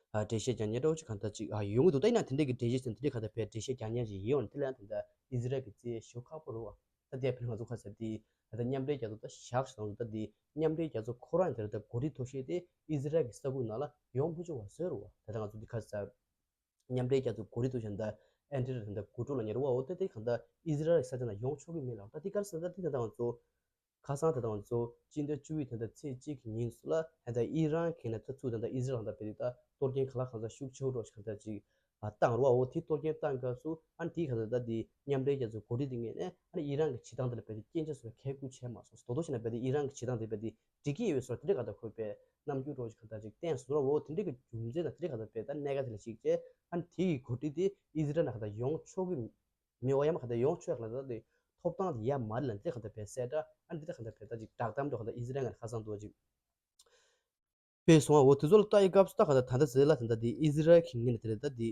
ཨ་འགྲེལ་བཤད་རྒྱག་མཁན་འདྲ་བོ་ཅིག་གང་ལྟར་ཅིག་ཨ་ཡོང་གི་འདུག་ད་ཡིན་ན་དེ་འདྲའི་གི་འགྲེལ་བཤད་ཟེར་དེ་འདྲའི་གང་ལྟར་ཕལ་འགྲེལ་བཤད་རྒྱག་མཁན་ཞིག་ཡིན་འོང་དེ་ལ་ཡང་དེ་འདྲ་ཨི་ཟི་རལ་གི་རྩིས་ཞོ་ཁག་པོ་རེད་བ། ད་དེ་ཕལ་ང་ཚོ་ཁ་ཟེར་དེ་ད་ལྟ་མཉམ་འབྲེལ་རྒྱལ་ཚོགས་ད་བཞག་སོང་ད་དེ་མཉམ་འབྲེལ་རྒྱལ་ཚོགས་ཁོ་རང་དེ་རེད་ད་འགོ་ཁྲིད་མཐོ་ཤོས་དེ་ཨི་ཟི་རལ་གི་ས་ཁུལ་ནང་ལ་ཡོང་མི་ཆོག་པ་བཟོས་རེད་བ། ད་ལྟ་ང་ཚོ་འདི་ཁ་ཟེར། མཉམ་འབྲེལ་རྒྱལ་ཚོགས་འགོ་ཁྲིད་དུ་བཞིན་ད་ཨན་ཏི་རེ་དང་ད་གུ་ཀྲུག་ལ་ཉེ་རུ་བ་འོ་ད་དེ་གང་ལྟར་ཨི་ཟི་རལ་ས་ཆ་ན་ཡོང་ཆོག་གི་མེད་ལ་ད་དེ་གར་ས་ད་དེ་ད་ང་ཚོ་ ཁ་སང་དེ་དང་ཚོ་སྤྱི་ཟླ་བཅུ་པའི་དེ་འདྲ་ཚེས་གཅིག་གི་ཉིན་སུ་ལ་ད་ལྟ་ཨི་རན་གྱི་ནས་ཚུར་དེ་འདྲ་ཨི་ཟི་རལ་ལ་ད་ལྟ་བེད་ད་གཏོར་སྐྱོན་ག་ལ་གང་ཚ་ཤུགས་ཆེ་རོ་ཞིག་ག་ད་ཅིག་བཏང་རོགས་འོ་དེ་གཏོར་སྐྱོན་བཏང་སྐབས་སུ་ཨ་ནི་དེའི་ག་ད་ད་དེ་མཉམ་འབྲེལ་རྒྱལ་ཚོགས་འགོ་ཁྲིད་དེ་ངོས་ནས་ཨ་ནི་ཨི་རན་གྱི་བྱེད་སྟངས་དེ་ལ་བེད་དེ་སྐྱོན་ཆ་སུ་ལ་ཁས་ཁུར་བྱས་མ་སོང་། དོ་དོ་ཞིག་ན་བེད་དེ་ཨི་རན་གྱི་བྱེད་སྟངས་དེ་བེད་དེ་འགྲིག་གི་ཡོད་སོགས་དེ་འདྲ་ག་ད་ཁོས་པའི་རྣམ་འགྱུར་རོ་ཞིག་ག་ད་ཅིག་བསྟན་སོང་རོགས་འོ་དེ་འདྲ་གི་རྒྱུ་མཚན་དང་དེ་འདྲ་ག་ད་བེད་ད་གནད་འགག་དེ་ལ་ཞིག་བྱས་ཨ་ནི་དེའི་འགོ་ཁྲིད་དེ་ཨི་ཟི་རལ་ན་ག་ད་ཡོང་ཆོག་གི་མི་འོ་ཡ་མ་ག་ད་ཡོང་ཆོག་ཡ་ག་ལ་ད་དེ་ཐོབ་ཐང་དེ་ཡ་མ་རེད་ལ་འདི་ག་ད་བེད་གསལ་བསྒྲགས་ཨ་ནི་འདི་ད་ག་ད་བེད་ད་ཅིག་བསྒྲགས་གཏམ་འགྲོ་ག་ད་ཨི་ཟི་རལ་ང་ཁ་སང་དུ་ཅིག་སྤེལ་སོང་བ་འོ་དེ་ཚོ་ལ་ལྟ་ཡི་སྐབས་སུ་ད་ག་ད་ད་ལྟ་ཟེར་ལ་ད་ལྟ་དེ་ཨི་ཟི་རལ་གྱི་ངོས་ནས་དེ་རེད་ད་དེ་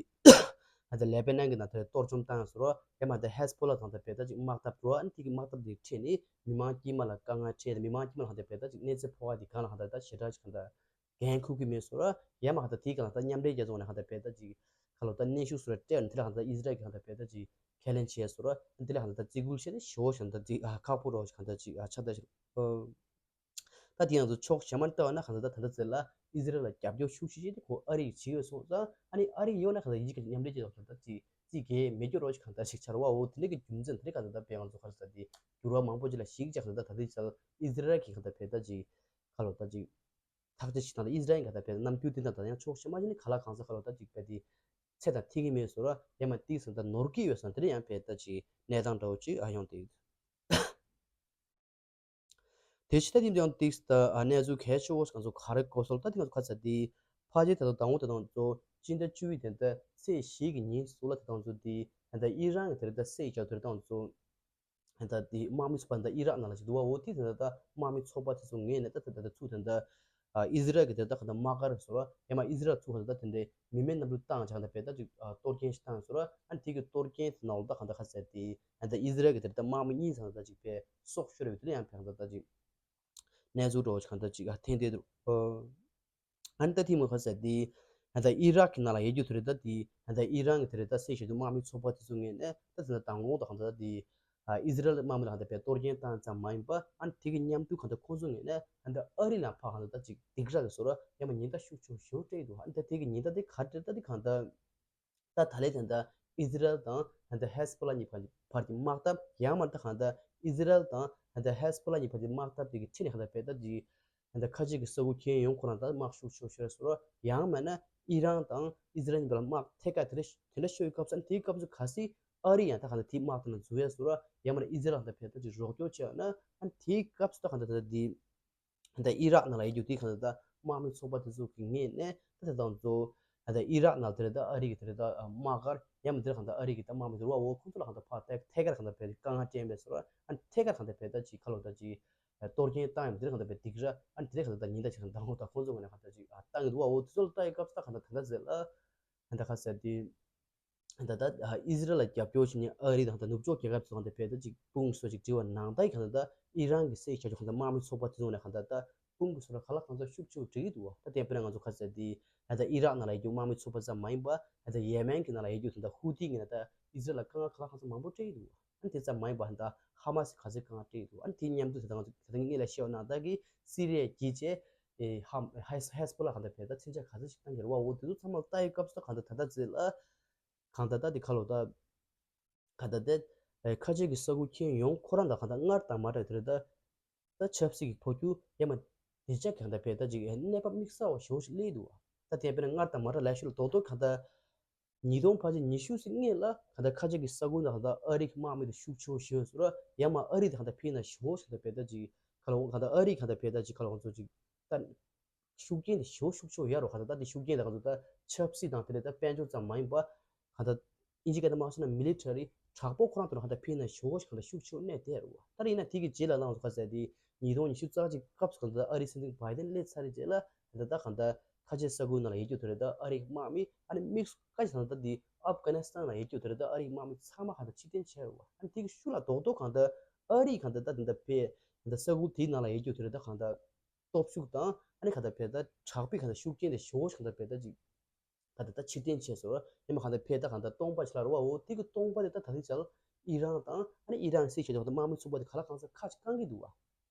ད་ལྟ་ལེ་པེ་ནན་གྱི་ནང་དེ་རེད་གཏོར་བཅོམ་བཏང་སོང་རོགས་ཡ་མ་ད་ཧེ་སི་པོ་ལ་དང་ད་བེད་ད་ཅིག་དམག་འཐབ་འགྲོ་ཨ་ནི་དེ་གི་དམག་འཐབ་དེ་ཁྲིད་ནས་མི་མང་དཀྱིལ་མ་ལ་དཀའ་ངལ་འཕྲད་དེ་མི་མང་དཀྱིལ་མ་ལ་ད་ལྟ་བེད་ད་ཅིག་གནས་ཚུལ་ཕོག་ག་དེ་གང་ལ་གང་ད་ད་ཞེ་དྲག་ཅིག་གང་ད། འགན་འཁུར་གྱི་མེད་སོ་ར། ཡ་མ་ཧ་ད་དེའི་སྒང་ལ་ད་མཉམ་འབྲེལ་རྒྱལ་ཚོགས་ནས་ཧ་ད་བེད་ད་ཅིག་ཁ་ལོ་ད་གནོན་ཤུགས་སོ་ར་སྤྲད་ནས་དེ་ལ་ཧ་ད་ཨི་ཟི་རལ་གྱི་ཧ་ད་བེད་ད་ཅིག་ཁས་ལེན་བྱས་སོ་ར། དེ་ལ་ཧ་ད་ད་བརྩི་བཀུར་བྱས་ནས་ཞེ་བོ་ཞིག་ད་ཅིག་ཨ་ཁག་པོ་རོ་ཞིག་ཧ་ད་ཅིག་ཨ་ཆ་ད་ཞིག་ཨ། ད་དེ་ཡང་ཚོ་ཕྱོགས་གཞན་མ་ལྟ་བ་ན་ཧ་ད་ད་ད་ད་ཟེར་ལ་ཨི་ཟི་རལ་ལ་རྒྱབ་སྐྱོར་ཤུགས་ཆེ་ཆེ་དེ་ཁོ་ཨ་རི་ཡིས་བྱེད་ཡོད་སོང་ཙང་ཨ་ནི་ཨ་རི་ཡོད་ན་ཧ་ད་ཡིན་གྱི་མཉམ་འབྲེལ་རྒྱལ་ཚོགས་ད་ད་ཅིག་ཅིག་གས་མེད་རྒྱུ་རོ་ཞིག་ཧ་ད་ཞིག་ཆར་བ་འོ་དེ་འདྲ་གི་རྒྱུ་མཚན་དེ་འདྲ་ཧ་ད་ད་བེད་ང་ཚོ་ཧ་ད་དེ་འགྱུར་བ་མང་པོ་ཅིག་ལ་ཞིག་ཅིག་ཧ་ད་ད་ད་དེ་ཅིག་ཨི་ཟི་རལ་གྱི་ཧ་ད་བེད་ད་ཅིག་ཁ་ལོ་ད་ཅིག་ཐག་གཅོད་བྱེད་སྟངས་ལ་ཨི་ཟི་རལ་གྱི་ད་བེད་རྣམ་འགྱུར་དེ་འདྲ་ད་ཡང་ཕྱོགས་ཞེ་མ་ཞིག་ནི་ག་ལ་གང་ས་ག་ལོ་ད་ཅིག་བེད་དེ་ཚད་དང་ཐིག་གི་མེད་སོ་ར་ཡ་མ་ཏིག་སོ་ད་ནོར་གི་ཡོད་སོ་དེ་འདྲ་ཡང་བེད་ད་ཅིག་གནས་སྟངས་འདྲ་བོ་ཅིག་ཨ་ཡོང་དེ། དེ་ཕྱི་ད་དེ་འདྲ་ཡང་ཏིག་ད་གནས་ཚུལ་གལ་ཆེ་བོ་ཞིག་ང་ཚོ་ག་རེ་གོ་སོ་ད་དེ་ང་ཚོ་ཁ་ཚ་དེ་ཕ་ཆེ་ད་དང་དང་བོ་ད་དང་ཚོ་སྤྱི་ཟླ་བཅུ་པའི་དེ་ད་ཚེས་བཞི་གི་ཉིན་སུ་ལ་ད་དང་ཚོ་དེ་ད་ཨི་རན་གྱི་དེ་ད་སེ་ཡི་ཆ་དེ་ད་དང་ཚོ། ད་དེ་དམག་མི་ཚོགས་པ་འདི་ཨི་རག་ནང་ལ་ཞིག་འདུག་བ། འོ་དེ་དེ་འདྲ་ད་དམག་མི་ཚོགས་པ་དེ་ཚོ་ངོས་ནས་ད་ད་ད་ཚུགས་དེ་འདྲ་ཨི་ཟི་རལ་གྱི་དེ་ད་ག་ད་དམག་སྒར་སོ་ར་ཡང་མ་ཨི་ཟི་རལ་ཚུགས་ག་ད་ད་དེ་འདྲའི་མི་མེད་གནམ་གྲུ་བཏང་བྱ་ག་ད་བེད་ད་ཅིག་གཏོར་སྐྱོན་ཞིག་བཏང་སོ་ར། ཨ་ནི་དེ་གི་གཏོར་སྐྱོན་དེ་ནང་ལ་ད་ག་ད་ཁ་ཟེར་དེ་ད་ཨི་ཟི་རལ་གྱི་དེ་ད་དམག་མི་གཉིས་ཚང་ད་ཅིག་བེད་སྲོག་ཤོར་བའི་དེ་ལ་ཡང་བེད་ག་ད་ད་ཅིག་གནས་ཚུལ་འདྲ་བོ་ཞིག་ག་ད་ཅིག་ཐེངས་དེ་འདུག་ཨ་ནི་ད་ཐེངས་མ་ཁ་ཟེར་དེ་ད་ཨི་རག་གི་ནང་ལ་ཡོད་རྒྱུ་དེ་རེད། ད་དེ་ད་ཨི་རན་གྱི་དེ་རེད། ད་སེ་ཞེ་དུ་དམག་མི་ཚོགས་པ་དེ་ཚོ་ངོས་ནས་ད་དེ་ད་དང་ལོག་ད་གང་ད་དེ་ཨི་ཟི་རལ་དམག་མི་ལ་གང་ད་བེད་གཏོར་སྐྱོན་བཏང་ཙམ་མ་ཡིན་པ། ཨ་ནི་དེ་གི་མཉམ་དུ་གང་ད་ཁོང་ཚོ་ངོས་ནས་ད་ཨ་རི་ལ་ཕར་གང་ད་ད་ཅིག་སྡིགས་ར་གི་བཟོ་ར་ཡང་མ་ཉེན་བརྡ་ཤུགས་ཆེ་ཤོས་སྤྲད་འདུག་ཨ་ནི་ད་དེ་གི་ཉེན་བརྡ་དེ་ག་རེ་རེད། ད་དེ་གང་ད་ད་ད་ལས་དེ་ད་ཨི་ཟི་རལ་དང་ད་ཧེ་སི་པོ་ལ་གཉིས་བར་བར་གྱི་དམག་འཐབ་ཡང་མ་ད་གང་ད་ཨི་ཟི་རལ་དང་ད་ཧེ་སི་པོ་ལ་གཉིས་བར་གྱི་དམག་འཐབ་དེ་གི་ཁྲིད་ནས་གང་ད་བེད་ད་ཅིག་ད་ཁ་ཆེ་གི་ས་ཁུལ་ཁྱེར་ཡོང་ཁོ་རང་ད་དམག་ཤུགས་ཆེ་ཤོས་སོ་ར་ཡང་མིན་ན་ཨི་རན་དང་ཨི་ཟི་རལ་གཉིས་བར་ལ་དམག་ཐད་ཀ་དེ་འདྲ་དེ་འདྲ་ཤོར་བའི་སྐབས་སུ་དེའི་སྐབས་སུ་གལ་སྲིད་ཨ་རི་ཡང་ད་གང་ལྟར་དེའི་དམག་དེ་ནང་འཛུལ་ཡ་སོ་ར་ཡང་མིན་ན་ཨི་ཟི་རལ་ད་བེད་ད་ཅིག་རོགས་སྐྱོར་བྱས་ཡོད་ན་ཨ་ནི་དེའི་སྐབས་སུ་ད་གང་ལྟར་ད་དེ་ད་ཨི་རག་ནང་ལ་ཡོད་རྒྱུ་དེ་གང་ལྟར་ད་དམག་མི་ཚོགས་པ་དེ་ཚོ་གི་ངོས་ནས་ད་དེ་དང་ཚོ་ད་ཨི་རག་ནང་དེ་རེད། ད་ཨ་རི་གི་དེ་རེད། ད་དམག་སྒར་ཡང་མིན་དེ་གང་ལྟར་ཨ་རི་གི་ད་དམག་མི་དེ་རུ་བ་འོ་ཁོང་ཚོ་ལ་གང་ལྟར་ཕར་ཐད་ཐད་ཀར་གང་ལྟར་བེད་དཀའ་ངལ་སྤྲད་པས་སོ་ར་ཨ་ནི་ཐད་ཀར་གང་ལྟར་བེད་ད་ཅིག་ཁ་ལོ་ད་ཅིག་གཏོར་སྐྱོན་བཏང་ཡང་དེ་གང་ལྟར་བེད་སྡིགས་ར་ཨ་ནི་དེ་གང་ལྟར་ད་ཉེན་བརྡ་ཅིག་གང་ལྟར་འོ་ད་ཁོང་ཚོ་ངོས་ནས་གང་ལྟར་ཅིག་བཏང་གི་འདུག་བ། འོ་དེ་ཚོ་ལ་ལྟ་ཡི་སྐབས་སུ་ད་གང་ལྟར་ད་ལྟ་ཟེར་ལ་ད་ཁ་ཟེར་དེ། ད་ལྟ་ཨི་ཟི་རལ་ལ་རྒྱབ་སྐྱོར་བྱེད་མཁན་ཨ་རི་དང་ད་ནུབ་ཕྱོགས་རྒྱལ་ཁབ་ཚོ་གང་ལྟར་བེད་ད་ཅིག་དཔུང་སོ་ཅིག་བསྒྲིལ་བ་ནང་ལྟར་གང་ལྟར་ད་ཨི་རན་གྱི་སྲིད་བྱ་ཆོག་གང་ལྟར་དམག་མི་ཚོགས་པ་དེ་ཚོ་ནས་གང་ལྟར་ད་དཔུང་གི་སོ་ལ་ག་ལ་གང་ཚ་ཤུགས་ཆེ་བོ་སྒྲིལ་གྱི་འདུག་བ། ད་དེ་དཔེར་ན་ང་ཚོ་ཁ་ཟེར་དེ་ད་ལྟ་ཨི་རག་ནང་ལ་ཡོད་རྒྱུ་དམག་མི་ཚོགས་པ་ཙམ་མ་ཡིན་པ་ད་ལྟ་ཡེ་མེན་གྱི་ནང་ལ་ཡོད་རྒྱུ་ད་ལྟ་ཧུ་ཐི་གི་ནང་ད་ཨི་ཟི་རལ་ལ་དཀའ་ངལ་ག་ལ་གང་ཚ་མང་པོ་སྤྲད་ཀྱི་འདུག་བ། ཨ་ནི་དེ་ཙམ་མ་ཡིན་པ་ད་ཧ་མ་སི་ག་ཚོད་དཀའ་ངལ་སྤྲད་ཀྱི་འདུག་ཨ་ནི་དེ་མཉམ་དུ་ད་ལྟ་ང་ཚོ་ད་ལྟ་ངས་ལ་བཤད་པ་ནང་ལྟར་གྱི་སི་རི་ཡ་བརྒྱུད་བྱས་ཧ་ཧེ་སི་པོ་ལ་གང་ལྟར་བེད་ད་མཚོན་ཆ་ག་ཚོད་ཞིག་བཏང་གི་རེད་བ། འོ་དེ་ཚོ་ཚང་མ་ལ་ལྟ་ཡི་སྐབས་སུ་ད་གང་ལྟར་ད་ལྟ་ཟེར་ལ། གང་ལྟར་ད་དེ་ཁ་ལོ་ད། གང་ལྟར་དེ། ཁ་ཆེ་གི་ས་ཁུལ་ཁྱེར་ཡོང་ཁོ་རང་ད་གང་ལྟར་སྔར་དང་མ་འདྲ་དེ་རེད་ད། ད་ཆབ་སྲིད་ཀྱི་འཕོ་འགྱུར་ཡང་མ། དེ་ཅག་གང་ལྟར་བེད་ད་ཅིག་གནས་བབ་དམིགས་བསལ་བ་ཞེ་པོ་ཞིག་སླེབས་འདུག་ད་དེ་དཔེར་ན་སྔར་དང་མ་འདྲ་ལས་ཤོད་ལ་རྡོག་རྡོག་གང་ལྟར། ཉིས་སྟོང་ཕལ་ཆེར་ཉི་ཤུ་ཙམ་སྔོན་ལ་གང་ལྟར་ཁ་ཆེ་གི་ས་ཁུལ་ད་གང་ལྟར་ཨ་རི་གི་དམག་མི་དེ་ཤུགས་ཆེ་བོ་ཞེ་པོ་ཞིག་ར་ཡང་མ་ཨ་རི་དེ་གང་ལྟར་ཕྱིན་ན་ཞེ་པོ་ཞིག་ད་བེད་ད་ཅིག་ག་ལ་འོ་གང་ལྟར་ཨ་རི་གང་ལྟར་བེད་ད་ཅིག་ག་ལ་འོ་ཚོ་ཅིག་ད། ཤུགས་རྐྱེན་དེ་ཞེ་པོ་ཤུགས་ཆེ་བོ་ཡོད་རེད་བ། གང་ལྟར་ད་དེ་ཤུགས་རྐྱེན་དེ་གང་ཚོ་ད་ཆབ་སྲིད་དང་དེ་ལས་ད་དཔལ་འབྱོར་ཙམ་མ་ཡིན་པ། གང་ལྟར་ཨིན་ཇི་སྐད་དུ་མ་སོང་ན་མི་ལི་ཊ་རི་དྲག་པོ་ཁོ་རང་ཚོ་ལ་གང་ལྟར་ཕེབས་ན་ཞེ་པོ་ཞིག་གང་ལྟར་ཤུགས་ཆེ་བོ་གནས་བསྡད་རེད་བ། ད་རེས་ཡིན་ན་དེ་གི་རྗེས་ལ་ལངས་སོང་ཁ་ཟེར་དེ་ཉིས་སྟོང་ཉི་ཤུ་རྩ་གཅིག་སྐབས་སུ་གང་ལྟར་ཨ་རིའི་སྲིད་འཛིན་བྷའི་ཌེན་སླེབས་ཚར་རེད་རྗེས་ལ་གང་ལྟར་ད་གང་ལྟར་ཁ་ཆེ་ས་ཁུལ་ནང་ལ་ཡོད་རྒྱུ་དེ་རེད། ད་ཨ་རིའི་དམག་མི་ཨ་ནི་དམིགས་སུ་བཀར་ཞིང་གང་ལྟར་དེ་ཨབ་གྷ་ནི་སི་ཐན་ལ་ཡོད་རྒྱུ་དེ་རེད། ད་ཨ་རིའི་དམག་མི་ཚང་མ་གང་ལྟར་ཕྱིར་འཐེན་བྱས་རེད་བ། ཨ་ནི་དེ་གི་ཤུགས་ལ་རྡོག་རྡོག་གང་ལྟར་ཨ་རིའི་གང་ལྟར་ད་དེ་འདྲ་ཕེབས་གང་ལྟར་ས་ཁུལ་དེའི་ནང་ལ་ཡོད་རྒྱུ་དེ་རེད། ད་གང་ལྟར། སྟོབས་ཤུགས་དང་ཨ་ནི་གང་ལྟར་བེད་ད་དྲག་པོའི་གང་ལྟར་ཤུགས་རྐྱེན་དེ་ཞེ་པོ་ཞིག་གང་ལྟར་བེད་ད་ཅིག་གང་ལྟར་ད་ཕྱིར་འཐེན་བྱས་སོང་། ཡང་མ་གང་ལྟར་བེད་ད་གང་ལྟར་སྟོང་པ་ཞིག་ལ་རེད་བ། འོ་དེ་གི་སྟོང་པ་དེ་ད་ད་ལྟའི་ཆར་ཨི་རན་དང་ཨ་ནི་ཨི་རན་སྲིད་བྱུས་དང་དམག་མི་ཚོགས་པ་དེ་ག་ལ་གང་ས་ཁ་ཅིག་བསྐང་གི་འདུག་བ།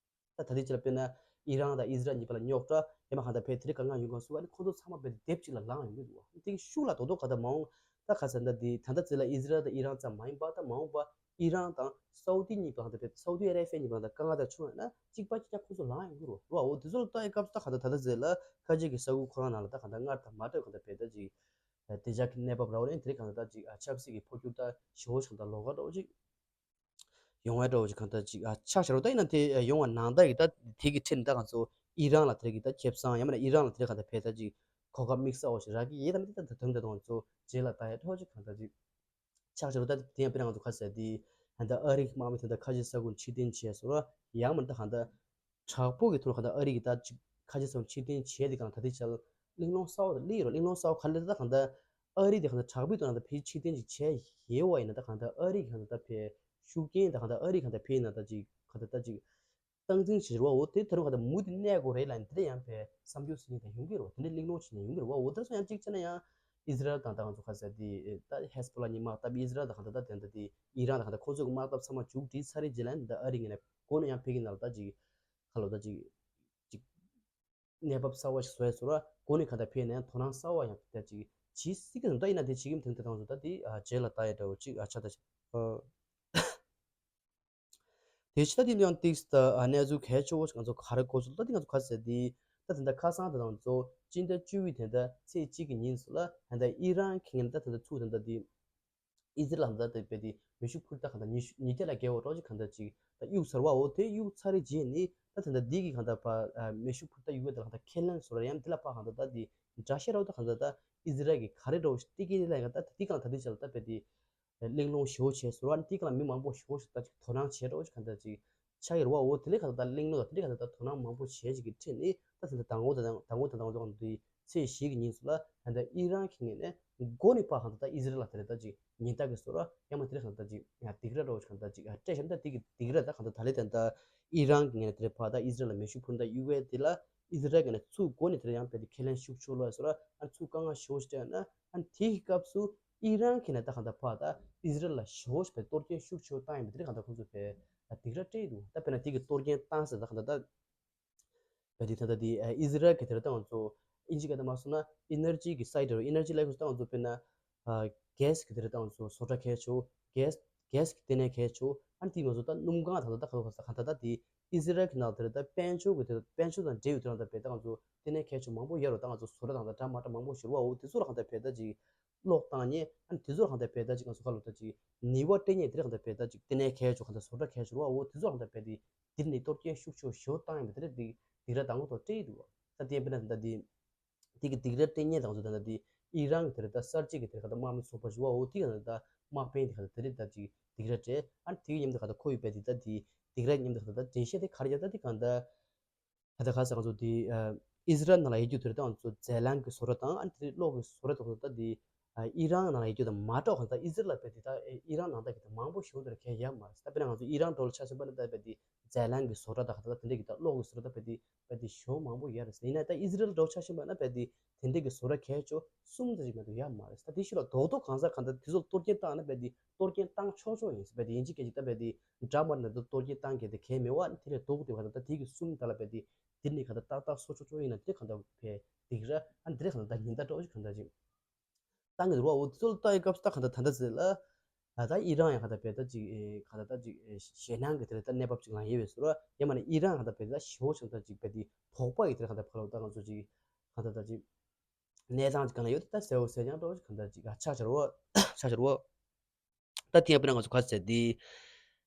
ད་ད་ལྟའི་ཆར་དཔེར་ན་ཨི་རན་དང་ཨི་ཟི་རལ་གཉིས་བར་ལ་རྙོག་དྲ་ཡང་མ་གང་ལྟར་བེད་དེ་རིགས་གང་གང་ཡོང་གང་སུ་བ་ཨ་ནི་ཁོང་ཚོ་ཚང་མ་བེད་དེ་སྡེབ་ཅིག་ལ་ལངས་ཡོང་གི་འདུག་བ། དེ་གི་ཤུགས་ལ་རྡོག་རྡོག་གང་ལྟར་མ་འོངས་ད་ག་ས་ད་དེ་ད་ལྟ་ཚེ་ལ་ཨི་ཟི་རལ་དང་ཨི་རན་ཙམ་མ་ཡིན་པ་ད་མ་འོངས་པ། ཨི་རན་དང་སའུ་ཏི་གཉིས་པ་གང་ལྟར་བས་སའུ་ཏི་ཨ་ར་བྷི་ཡ་གཉིས་པ་གང་ལྟར་དཀའ་ངལ་དང་བྱུང་ཡོད་ན་གཅིག་པ་གཅིག་རྐྱང་ཁོ་ཚོ་ལངས་ཡོང་གི་རེད་བ། འོ་དེ་ཚོ་ལ་ལྟ་ཡི་སྐབས་སུ་ད་གང་ལྟར་ད་ལྟ་ཟེར་ལ་ཁ་ཆེ་གི་ས་ཁུལ་ཁོ་རང་ནང་ལ་ད་གང་ལྟར་སྔར་དང་མ་འདྲ་གང་ལྟར་བས་ད་ཅིག་དེ་ཅག་གི་གནས་བབ་ར་བ་ལེན་དེ་རིགས་གང་ལྟར་ད་ཅིག་ཆབ་སྲིད་ཀྱི་འཕོ་འགྱུར་ད་ཞེ་བོ་ཞིག་གང་ལྟར་ལོགས་ཀ་འདྲ་བོ་ཅིག་ཡོང་བའི་འདྲ་བོ་ཅིག་གང་ལྟར་ཅིག་ཆགས་ཤར་བ་ད་ཡིན་ན་དེ་ཡོང་བ་ནང་ལྟར་གྱི་ད་དེ་གི་ཁྲིད་ནི་ད་ང་ཚོ་ཨི་རན་ལ་དེ་རིགས་ཀྱི་ད་ཁེ་བཟང་ཡང་མིན་ན་ཨི་རན་ལ་དེ་རིགས་གང་ལྟར་བས་ད་ཅིག་གོ་སྐབས་དམིགས་བསལ་བ་ཞིག་རག་གི་ཡིན་ད་མི་དེ་ད་དོན་དེ་དང་ང་ཚོ་རྗེས་ལ་ལྟ་ཡ་འདྲ་བོ་ཅིག་གང་ལྟར་ཅིག་ཆགས་ཤར་བ་ད་དེ་ཡང་དཔེར་ན་ང་ཚོ་ཁ་ཟེར་དེ་ད་ཨ་རིའི་དམག་མི་དེ་ད་ཁ་ཆེ་ས་ཁུལ་ཕྱིར་འཐེན་བྱས་སོང་ར་ཡང་མིན་ད་གང་ལྟར་དྲག་པོ་གི་ཐོག་ལ་གང་ལྟར་ཨ་རི་གི་ད་ཅིག་ཁ་ཆེ་ས་ཁུལ་ཕྱིར་འཐེན་བྱས་དེ་གང་ད་དེ་ཆ་ལ་གླེང་སློང་གསར་བ་དེ་སླེབས་ཡོད་རེད། གླེང་སློང་གསར་བ་ག་རེ་ད་གང་ལྟར་ཨ་རི་དེ་གང་ལྟར་དྲག་པོའི་ཐོག་ལ་ད་ཕྱིར་ཕྱིར་འཐེན་ཅིག་བྱས་ཡོད་པ་ཡིན་ན་ད་གང་ལྟར་ཨ་རི་གི་གང་ལྟར་ད་ཕའི་ཤུགས་རྐྱེན་ད་གང་ལྟར་ཨ་རི་གང་ལྟར་ཕའི་ནང་ད་ཅིག་གང་ལྟར་ད་ཅིག་སྟངས་འཛིན་བྱེད་རོགས་འོ་དེ་ད་རུང་གང་ལྟར་མུ་མཐུད་གནས་དགོས་རེད་ལབ་ནས་དེ་འདྲ་ཡང་ཕའི་བསམ་ཚུལ་ཟིན་ནས་ད་ཡོང་གི་རེད་བ། དེ་འདྲ་གླེང་སློང་བྱས་ནས་ཡོང་གི་རེད་བ། འོ་ད་སོ་ཡང་གཅིག་བྱས་ན་ཡང་ཨི་ཟི་རལ་དང་ད་ང་ཚོ་ཁ་ཟེར་དེ་ད་ཧེ་སི་བྷོ་ལ་གཉིས་དམག་སྟབས་ཨི་ཟི་རལ་དང་གང་ལྟར་ད་དེ་འདྲ་དེ་ཨི་རན་དང་གང་ལྟར་ཁོ་ཚོ་གི་དམག་འཐབ་ཚང་མ་མཇུག་སྒྲིལ་ཚར་རེད་རྗེས་ལ་ད་ཨ་རི་ངོས་ནས་གོ་ནས་ཡང་ཕ་གི་ནང་ལ་ད་ཅིག་ཁ་ལོ་ད་ཅིག་ཅིག་གནས་བབ་གསར་བ་ཞིག་བཟོས་སོང་ར་གོ་ནས་གང་ལྟར་ཕེབས་ནས་དོ་སྣང་གསར་བ་ཡང་ད་ཅིག་བྱེད་སྲིད་ཀྱི་འདུག་ད་ཡིན་ན་དེ་བྱེད་ཀྱི་མི་འདུག་དེ་དང་ཚོ་ད་དེ་རྗེས་ལ་ད་ཡ་འདྲ་བོ་ཅིག་ཆ་ད་ཅིག་དེ་ཕྱི་ད་དེ་ཡང་ཏིག་ད་གནས་ཚུལ་གལ་ཆེ་བོ་ཞིག་ང་ཚོ་ག་རེ་གོ་སོང་ད་དེ་ང་ཚོ་ག་ཟེར་དེ་ད་དེ་འདྲ་ཁ་སང་དེ་དང་ཚོ་སྤྱི་ཟླ་བཅུ་པའི་དེ་འདྲ་ཚེས་གཅིག་གི་ཉིན་སུ་ལ་ད་ཨི་རན་གྱི་ད་དེ་འདྲ་ཚུགས་དེ་འདྲ་དེ་ཨི་ཟི་རལ་ལ་ད་དེ་བས་དེ་མེ་ཤུགས་འཕུར་མདའ་གང་ད་ཉི་ཤུ་ཉིས་བརྒྱ་ལ་བརྒལ་བ་རོགས་ཅིག་གང་ད་ཅིག་ད་གཡུག་ཚར་བའོ། དེ་གཡུག་ཚར་རེ་རྗེས་ནི་ད་དེ་འདྲ་དེ་གི་གང་ད་པ་མེ་ཤུགས་འཕུར་མདའ་གཡུག་པའི་དེ་ལ་གང་ད་ཁས་ལེན་སོ་ར་ཡང་དེ་ལ་པ་གང་ད་ད་དེ་འདྲ་ཤེས་ར་བ་ད་གང་ད་ད་ཨི་ཟི་རལ་གི་ག་རེ་འདྲ་བོ་ཞིག་ཏི་ཀི་ལ་ཡང་ད་དེ་གང་ད་དེ་ཅལ་ད་བས་དེ་གླེང་སློང་ཞེ་པོ་བྱས་ཟེར་བ་ནི་དེ་ག་ལ་མི་མང་པོ་ཞེ་པོ་ཞིག་ད་ཅིག་དོ་སྣང་བྱས་འགྲོ་ཞིག་ག་འདྲ་ཅིག་ཆགས་ཡོད་རེད་བ། འོ་དེ་ལས་ག་ད་ད་གླེང་སློང་དང་དེ་ལས་ག་ད་ད་དོ་སྣང་མང་པོ་བྱས་ཅིག་གི་ཁྲིད་ནས་ད་ད་ད་དང་པོ་ད་དང་པོ་ད་དང་པོ་ད་དུས་ཚེས་བཞི་གི་ཉིན་སུ་ལ་ད་ད་ཨི་རན་གྱི་ངོས་ནས་མགོ་ནས་ཕར་ག་ད་ད་ཨི་ཟི་རལ་ལ་དེ་རེད་ད་ཅིག་ཉེན་བརྡ་གི་བཟོ་ར་ཡང་མ་དེ་རེད་ག་ད་ད་ཅིག་ཡང་སྡིགས་ར་འདྲ་བོ་ཞིག་ག་ད་ཅིག་སྤྲད་བཞག་ད་དེ་གི་སྡིགས་ར་ད་ག་ད་ད་ལས་ད་ད་ཨི་རན་གྱི་ངོས་ནས་དེ་རེད་ཕར་ད་ཨི་ཟི་རལ་ལ་མེ་ཤུགས་འཕུར་མདའ་གཡུག་པའི་དེ་ལ་ཨི་ཟི་རལ་གྱི་ངོས་ནས་ཚུར་མགོ་ནས་དེ་རེད་ཡང་དཔེ་དེ་ཁས་ལེན་ཤུགས་ཆེ་ལོས་བཟོ་ར་ཨ་ཚུར་དཀའ་ངལ་ཞེ་པོ་ཞིག་སྤྲད་ན་ཨ་དེའི་སྐབས་སུ། ཨི་རན་གྱིས་ནས་ད་གང་ལྟར་ཕར་ད་ཨི་ཟི་རལ་ལ་ཞེ་པོ་ཞིག་པའི་གཏོར་སྐྱོན་ཤུགས་ཆེ་བོ་བཏང་ཡིན་པ་དེ་རིགས་གང་ལྟར་ཁོང་ཚོས་པའི་ད་སྡིགས་ར་སྤྲད་འདུག་ད་དཔེར་ན་དེ་གི་གཏོར་སྐྱོན་བཏང་ཟེར་ད་གང་ལྟར་ད་པའི་དེ་ད་ལྟ་དེ་ཨི་ཟི་རལ་གྱི་དེ་རིགས་ད་ང་ཚོ་ཨིན་ཇི་སྐད་ད་མ་སོང་ན་ཨི་ནར་ཇི་གི་སའི་ཌི་རེད། ཨི་ནར་ཇི་ལ་ཁོང་ཚོ་ད་ང་ཚོ་དཔེར་ན་གྷེ་སི་གི་དེ་རིགས་ད་ང་ཚོ་བཟོ་གྲྭ་གལ་ཆེ་བོ་གྷེ་སི་གྷེ་སི་གི་ལྟེ་གནས་གལ་ཆེ་བོ་ཨ་ནི་དེ་ང་ཚོ་ད་སྣུམ་ཁང་ད་ལྟ་ད་གང་ལྟར་གང་ལྟར་ད་དེ། ཨི་ཟི་རལ་གྱི་ནང་དེར་ད་དཔལ་འབྱོར་གྱི་དེ་དཔལ་འབྱོར་དང་འབྲེལ་ཡོད་དེ་རང་ད་བས་ད་ང་ཚོ་ལྟེ་གནས་གལ་ཆེ་མང་པོ་ཡོད་རེད། ད་ང་ཚོ་བཟོ་གྲྭ་དང་ད་འདྲ་མ་འདྲ་མང་པོ་ཞིག་རེད་བ། འོ་དེ་ཚོ་ལ་གང་ལྟར་བས་ད་ཅིག་གློག་བཏང་མཁན་ཨ་ནི་དེ་ཚོ་ལ་གང་ལྟར་བས་ད་ཅིག་ང་ཚོ་ཁ་ལོ་ད་ཅིག་ནུས་པ་སྤྲད་མཁན་དེ་ར་གང་ལྟར་བས་ད་ཅིག་ལྟེ་གནས་གལ་ཆེ་གང་ལྟར་བཟོ་གྲྭ་གལ་ཆེ་རེད་བ། འོ་དེ་ཚོ་ལ་གང་ལྟར་བས་དེ་དེ་ནས་གཏོར་སྐྱོན་ཤུགས་ཆེ་ཞེ་པོ་བཏང་ཡིན་པ་དེ་རེད། དེ་དེ་ར་དང་པོ་ཐོག་སྤྲད་ཡི་འདུག་བ། ད་དེ་ཡིན་པས་ན་ད་འདི། དེ་གི་སྡིགས་ར་སྤྲད་མཁན་དང་ཚོ་ད་ལྟ་དེ་ཨི་རན་གྱི་དེ་རེད་ད་གསར་བརྗེ་གི་དེ་རེད་ད་དམག་མི་ཚོགས་པ་ཞུ་བ་འོ་དེ་ག་ད་དམག་དཔོན་དེ་ག་ད་དེ་རེད་ད་ཅིག་སྡིགས་ར་སྤྲད། ཨ་ནི་དེ་གི་མཉམ་དུ་ག་ད་ཁོ་ཡི་བས་དེ་ད་དེ་སྡིགས་ར་མཉམ་དུ་ག་ད་ད་འགྲེལ་བཤད་དེ་ག་རེ་རྒྱག་ད་དེ་གང་ད་ད་ད་ག་ས་ང་ཚོ་དེ་ཨི་ཟི་རལ་ནང་ལ་ཡོད་རྒྱུ་དེ་རེད་ད་ང་ཚོ་རྫས་ལངས་གི་བཟོ་གྲྭ་དང་ཨ་ནི་དེ་རེད་གློག་གི་བཟོ་གྲྭ་དེ་ཚོ་ད་དེ་ཨི་རན་ནང་ལ་ཡོད་རྒྱུ་དང་མ་འདྲ་བ་ག་ད་ཨི་ཟི་རལ་ལ་བས་དེ་ད་ཨི་རན་ནང་ད་གི་ད་མང་པོ་ཞིག་དེ་རེད་གལ་ཡ་མ་རེད། ད་དཔེར་ན་ང་ཚོ་ཨི་རན་འགྲོ་ལ་ཆ་བཞག་པ་ན་ད་བས་དེ་རྫས་ལངས་གི་བཟོ་གྲྭ་ད་ག་ད་དེ་འདྲ་གི་ད་གློག་གི་བཟོ་གྲྭ་ད་བས་དེ་བས་དེ་ཞེ་པོ་མང་པོ་ཡོད་རེད། ཡིན་ན་ད་ཨི་ཟི་རལ་འདྲ་བོ་ཆ་བཞག་པ་ན་བས་དེ་དེ་འདྲ་གི་བཟོ་གྲྭ་གལ་ཆེ་གསུམ་ཙམ་ཞིག་མ་གཏོགས་ཡོད་མ་རེད། ད་དེ་ཕྱི་ལ་རྡོག་རྡོག་གང་ཟག་གང་ལྟར་དེ་ཚོ་གཏོར་སྐྱོན་བཏང་ན་བས་དེ་གཏོར་སྐྱོན་བཏང་ཆོག་ཆོག་ཡིན་ཟེར་བས་དེ་ཡིན་གཅིག་སྐད་ཅིག་ད་བས་དེ་འདྲ་མ་ན་ད་གཏོར་སྐྱོན་བཏང་གལ་དེ་གལ་མེད་བ། ཨ་ནི་དེ་ལས་ལྡོག་དེ་བ་ད་ད་དེ་གི་གསུམ་ད་ལ་བས་དེ་དེ་ནི་ག་ད་ཏག་ཏག་སོ་ཆོག་ཆོག་ཡིན་ན་དེ་གང་ལྟར་བས་སྡིགས་ར་ཨ་ནི་དེ་གང་ལྟར་ད་ཉེན་བརྡ་འདྲ་བོ་ཞིག་གང་ལྟར་ཅིག་བཏང་གི་འདུག་བ། འོ་དེ་ཚོ་ལ་ལྟ་ཡི་སྐབས་སུ་ད་ག་ད་ད་ལྟ་ཟེར་ལ། ད་ད་ཨི་རན་ཡང་ག་ད་བས་ད་ཅིག་ཨེ་ག་ད་ད་ཅིག་ཨེ་ཞེད་སྣང་གི་དེ་ལ་ད་གནས་བབ་ཅིག་ལ་ཡོད་པའི་བཟོ་འདྲ། ཡང་མིན་ན་ཨི་རན་ག་ད་བས་ད་ཞེ་པོ་ཞིག་ད་ཅིག་བས་དེ་དོགས་པ་ཡི་དེ་ལ་ག་ད་བ་ལ་ད་ང་ཚོ་ཅིག་ག་ད་ད་ཅིག་གནས་སྟངས་ཅིག་ག་ལ་ཡོད་དེ་ད་གསལ་བོ་གསལ་རྐྱང་འདྲ་བོ་ཞིག་ག་ད་ཅིག་ཆགས་ཆགས་རོ་ཆགས་ཆགས་རོ། ད་དེ་ཡང་དཔེར་ན་ང་ཚོ་ག་ཟེར་དེ།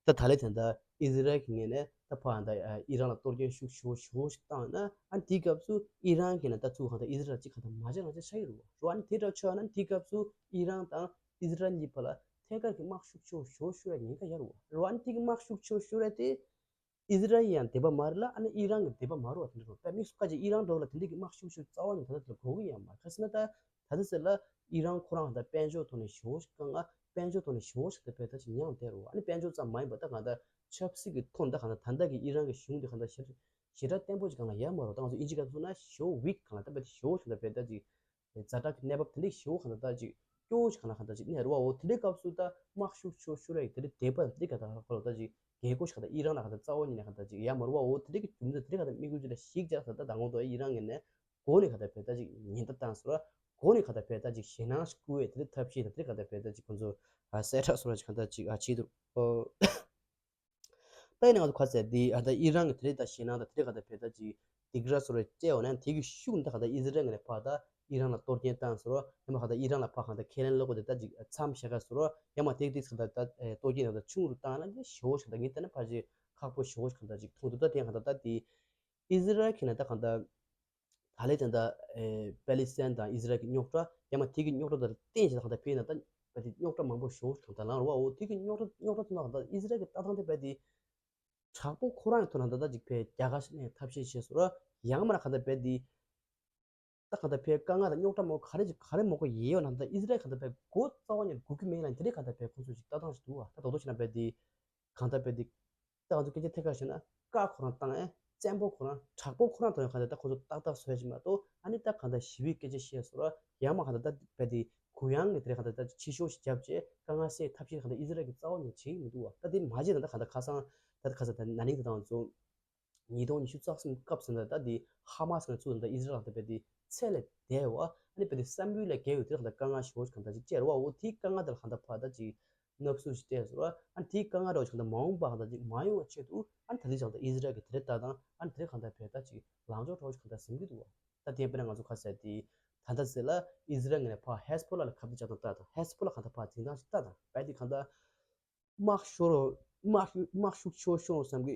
ད་ད་ལས་དེ་འདྲ་ཨི་ཟི་རལ་གྱི་ངོས་ནས་ད་ཕར་འདྲ་ཨི་རན་ལ་གཏོར་སྐྱོན་ཤུགས་ཆེ་བོ་ཞེ་པོ་ཞིག་བཏང་ན་ཨ་ནི་དེའི་སྐབས་སུ་ཨི་རན་གྱིས་ན་ད་ཚུར་གང་ལྟར་ཨི་ཟི་རལ་ལ་ཅིག་གང་ལྟར་མ་བྱེད་རང་བྱེད་ཆགས་ཀྱི་རེད་བ། རེད་བ། ཨ་ནི་དེ་འདྲ་ཆགས་ན་དེའི་སྐབས་སུ་ཨི་རན་དང་ཨི་ཟི་རལ་གཉིས་བར་ལ་ཐད་ཀར་གྱི་དམག་ཤུགས་ཆེ་བོ་ཞེ་པོ་ཤོར་ཡ་ཉེན་ཁ་ཡོད་རེད་བ། རེད་བ། ཨ་ནི་དེ་གི་དམག་ཤུགས་ཆེ་བོ་ཤོར་ཡ་དེ། ཨི་ཟི་རལ་ཡང་བདེན་པ་མ་རེད་ལ་ཨ་ནི་ཨི་རན་གྱི་བདེན་པ་མ་རེད་བ། དེ་འདྲ་རེད་བ། དམིགས་སུ་བཀར་ཅིག་ཨི་རན་འདྲ་བོ་ལ་དེ་འདྲ་གི་དམག་ཤུགས་ཤུགས་རྩ་བ་ནས་ད་ལྟ་དེ་ལ་གོ་གི་ཡང་མ་རེད། ག་ཟེར་ན་ད་ད་ལྟ་ཟེར་ལ་ཨི་རན་ཁོ་རང་ད་དཔལ་འབྱོར་ཐོག་ནས་ཞེ་པོ་ཞིག་དཀའ་ངལ་དཔལ་འབྱོར་ཐོག་ནས་ཞེ་པོ་ཞིག་ད་བས་ད་ཅིག་མྱངས་བསྡད་རེད་བ། ཨ་ནི་དཔལ་འབྱོར་ཙམ་མ་ཡིན་པ་ད་གང་ལྟར་ཆབ་སྲིད་ཀྱི་ཐོག་ནས་ད་གང་ལྟར་ད་ལྟ་གི་ཨི་རན་གྱི་གཞུང་དེ་གང་ལྟར་ཞེ་ཞེ་དྲག་བརྟན་པོ་ཅིག་གང་ལ་ཡོད་མ་རེད། ད་ང་ཚོ་ཨིན་ཇི་སྐད་ཐུག་ན་ཞེ་པོ་ཝིག་གང་ལ་ད་བས་ད་ཞེ་པོ་ཞིག་ད་བས་ད་ཅིག་ཛ་དྲག་གི་གནས་བབ་དེ་འདྲ་ཞེ་པོ་གང་ལ་ད་ཅིག་སྐྱོ་བོ་ཞིག་གང་ལ་གང་ལ་ད་ཅིག་གནས་རེད་བ། འོ་དེ་འདྲའི་སྐབས་སུ་ད་དམག་ཤུགས་ཆེ་ཤོར་ཡ་གི་དེ་འདྲའི་དད་པ་དེ་ག་ད་ག་ལ་ད་ཅིག་རྒྱལ་སྒོ་ཞིག་ག་ད་ཨི་རན་ལ་ག་ད་རྩ་བ་ཉིད་ནས་ག་ད་ཅིག་ཡ་མ་རུ་བ། འོ་དེ་འདྲའི་གི་རྒྱུ་མཚན་དེ་ག་ད་དམིགས་ཡུལ་ཅིག་ལ་གཞིགས་བྱས་ད་ད་དང་པོ་ད་ཨི་རན་ངོས་ནས་གོ་ནས་ག་ད་བས་ད་ཅིག་ཉེན་བརྡ་བཏང་ཟེར་བ། གོ་ནས་ག་ད་བས་ད་ཅིག་ཞེད་སྣང་ཞིག་བསྐུལ་བས་དེ་འདྲའི་ཐབས་ཤེས་དང་དེ་ག་ད་བས་ད་ཅིག་ཁོང་ཚོ་ ཨ་གསལ་བསྒྲགས་སོགས་ཅིག་གང་ལྟར་ཅིག་ཨ་བྱེད་འདུག་ཨོ། ད་ཡིན་ན་ང་ཚོ་ག་ཟེར་དེ་ཨ་ད་ཨི་རན་གྱི་དེ་རིང་ད་ཞེད་སྣང་དང་དེ་རིང་གང་ལྟར་བས་ད་ཅིག་སྡིགས་ར་སོགས་རེ་སྤྲད་འོ་ན་དེ་གི་ཤུགས་འདི་གང་ལྟར་ཨི་ཟི་རལ་ངོས་ནས་ཕར་ད་ཨི་རན་ལ་གཏོར་སྐྱོན་བཏང་སོང་རོགས། ཡང་མ་གང་ལྟར་ཨི་རན་ལ་ཕར་གང་ལྟར་ཁས་ལེན་བློ་ཁོག་དེ་ད་ཅིག་མཚམས་བཞག་ག་སོང་རོགས། ཡང་མ་དེ་དེ་གང་ལྟར་ད་གཏོར་སྐྱོན་དེ་གང་ལྟར་ཆུང་རུ་བཏང་ན་ཞེ་བོ་ཞིག་ད་ངས་བལྟས་ན་ཕར་ཅིག་ཁག་པོ་ཞེ་བོ་ཞིག་གང་ལྟར་ཅིག་མཐོང་འདུག་ད་དེ་གང་ལྟར་ད་དེ་ཨི་ཟི་རལ་གྱི་ནས་ད་གང་ལྟར་ད་ལས་དེ་འདྲ་ཨེ་པེ་ལི་སི་ཐན་དང་ཨི་ཟི་རལ་གྱི་རྙོག་དྲ། ཡང་མ་དེ་གི་རྙོག་དྲ་དང་བསྟུན་བྱས་ད་གང་ལྟར་ཕེབས་ན་ད་ད་དེ་རྙོག་དྲ་མང་པོ་ཞེ་བོ་གང་ལྟར་ལངས་རེད་བ། འོ་དེ་གི་རྙོག་དྲ་རྙོག་དྲ་ཐོག་ན་གང་ལྟར་ཨི་ཟི་རལ་གྱི་ལྟ་སྟངས་དེ་རྦད་དེ་དྲག་པོ་ཁོ་རང་གི་ཐོག་ན་ད་ད་ཅིག་ཕེ་རྒྱ་གར་ནས་ཐབས་ཤེས་བྱས་སོང་ར། ཡང་མ་ན་གང་ལྟར་རྦད་དེ་ད་གང་ལྟར་ཕེ་དཀའ་ངལ་དང་རྙོག་དྲ་མང་པོ་ག་རེ་ཅིག་ག་རེ་མང་པོ་ཡོད་ན་ད་ཨི་ཟི་རལ་གང་ལྟར་ཕེ་མགོ་རྩ་བ་ནས་སྒུར་གི་མེད་ལ་དེ་རིང་གང་ལྟར་ཕེ་ཁོང་ཚོ་ཅིག་ལྟ་སྟངས་ཤིག་འདུག་བ། ད་ད་དོ་བྱས་ན་རྦད་དེ་གང་ལྟར་རྦད་དེ། ད་ང་ཚོ་སྐད་ཆ་ཐད་ཀར་བཤད་ན་བཀའ་ཁོ་རང་བཏང་ཨེ་བཙན་པོ་ཁོ་རང་དྲག་པོ་ཁོ་རང་དང་གང་ལྟར་ད་ཁོ་ཚོ་ཏག་ཏག་བཟོ་ཡ་ཅིག་མ་གཏོགས། ཨ་ནི་ད་གང་ལྟར་ཞི་བའི་སྐད་ཆ་བཤད་སོང་ར། ཡང་མ་གང་ལྟར་ད་རྦད་དེ་གུ་ཡངས་ཀྱི་དེ་རེད་གང་ལྟར་ད་ཕྱི་ཕྱོགས་ཤིག་རྒྱབ་བྱས་དཀའ་ངལ་སེལ་ཐབས་ཤེས་གང་ལྟར་ཨི་ཟི་རལ་གྱི་རྩ་བ་ནས་བྱེད་ཀྱི་མི་འདུག་བ། ད་དེ་མ་བྱས་ན་ད་གང་ལྟར་ཁ་སང་ད་ཁ་སང་ད་ན་ནིང་དེ་དང་ཚོ་ཉིས་སྟོང་ཉི་ཤུ་རྩ་གསུམ་སྐབས་ཟིན་ད་ད་དེ་ཧ་མ་སི་ང་ཚོ་ད་ཨི་ཟི་རལ་གང་ལྟར་རྦད་དེ་ཚད་ལས་འདས་བ། ཨ་ནི་རྦད་དེ་བསམ་ཡུལ་ལས་བརྒལ་བའི་དེ་གང་ལྟར་དཀའ་ངལ་ཞེ་བོ་ཞིག་གང་ལྟར་ཅིག་སྤྲད་རེད་བ། འོ་དེའི་དཀའ་ངལ་དེ་ལ་གང་ལྟར་ཕར་ད་ཅིག་མནར་གསོ་ཞིག་སྤྲད་སོང་ར། ཨ་ནི་དེའི་དཀའ་ངལ་རོགས་ཞིག་གང་ལྟར་མ་འོངས་པ་གང་ལྟར་ཅིག་མ་ཡོང་བ་ཆེད་དུ་ཨ་ནི་ད་ལྟའི་ཆ་ད་ཨི་ཟི་རལ་གྱི་དེ་རེད་ལྟ་སྟངས་ཨ་ནི་དེ་གང་ལྟར་བས་ད་ཅིག་ལངས་ཕྱོགས་རོགས་ཞིག་གང་ལྟར་ཟིན་གྱི་འདུག་བ། ད་དེ་དཔེར་ན་ང་ཚོ་ཁ་གསལ་དེ་ད་ལྟ་ཟེར་ལ་ཨི་ཟི་རལ་ངོས་ནས་ཕར་ཧེ་ཟི་བྷོ་ལ་ལ་ཁ་གཏད་བཅག་སྟངས་ལྟ་དང་། ཧེ་ཟི་བྷོ་ལ་གང་ལྟར་ཕར་འཛིན་སྟངས་ཞིག་ལྟ་དང་། རྦད་དེ་གང་ལྟར་དམག་ཤོར་རོ། དམག་དམག་ཤུགས་ཆེ་བོ་ཤོར་རོ་བསམ་གི་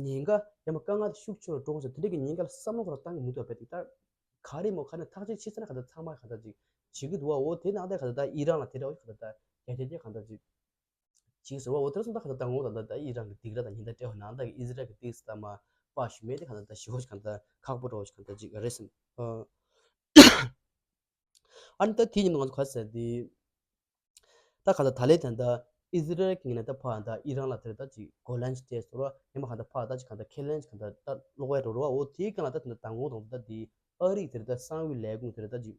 ཉེན་ཁ། ཡང་མ་དཀའ་ངལ་དེ་ཤུགས་ཆེ་རུ་འགྲོ་འོང་ཟེར་དེ་འདྲ་གི་ཉེན་ཁ་ལ་བསམ་བློ་ཁོ་རང་བཏང་གི་མི་འདུག་རྦད་དེ་ད་ག་རེ་མོ་ག་ནས་ཐག་གཅོད་བྱེད་ས་ན་གང་ལྟར་ཚང་མ་གང་ལྟར་ཅིག་བྱེད་ཀྱི་འདུག་བ། འོ་དེ་ནང་ལྟར་གང་ལྟར་ད་ཨི་རན་ལ་དེ་འདྲ་བ་གང་ལྟར་ད་རྒྱ་སྐྱེད་ཀྱི་གང་ལྟར་ཅིག་བྱེད་ཟེར་བ། འོ་དེ་ཚོ་ད་གང་ལྟར་ད་ངོ་ད་ད་ད་ཨི་རན་གི་སྡིགས་ར་དང་ཉེན་བརྡ་སྤྲད་བ་ནང་ལྟར་གི་ཨི་ཟི་རལ་གི་སྡིགས་ད་མ་པ་ཞུ་མེད་དེ་གང་ལྟར་ད་ཞི་བོ་ཞིག་གང་ལྟར་ཁག་པོ་འདྲ་བོ་ཞིག་གང་ལྟར་ཅིག་རེད་སེམས། ཨ་ནི་ད་དེའི་ཉིན་ང་ཚོ་ག་ཟེར་དེ། ད་གང་ལྟར་ད་ལས་དེ་འདྲ་ཨི་ཟི་རལ་གྱི་ངོས་ནས་ད་ཕར་ད་ཨི་རན་ལ་དེར་ད་ཅིག་གོ་ལན་ཅིག་སྤྲད་སོང་ར། ཡང་མ་གང་ལྟར་ཕར་ད་ཅིག་གང་ལྟར་ཁས་ལེན་ཅིག་གང་ལྟར་ད་ཀློག་ཡ་རོ་རོ་བ། འོ་དེའི་སྒང་ལ་ད་དེ་འདྲ་ད་ངོ་དང་ད་དེ་ཨ་རིག་དེར་ད་གསང་བའི་ལས་ཁུངས་དེར་ད་ཅིག་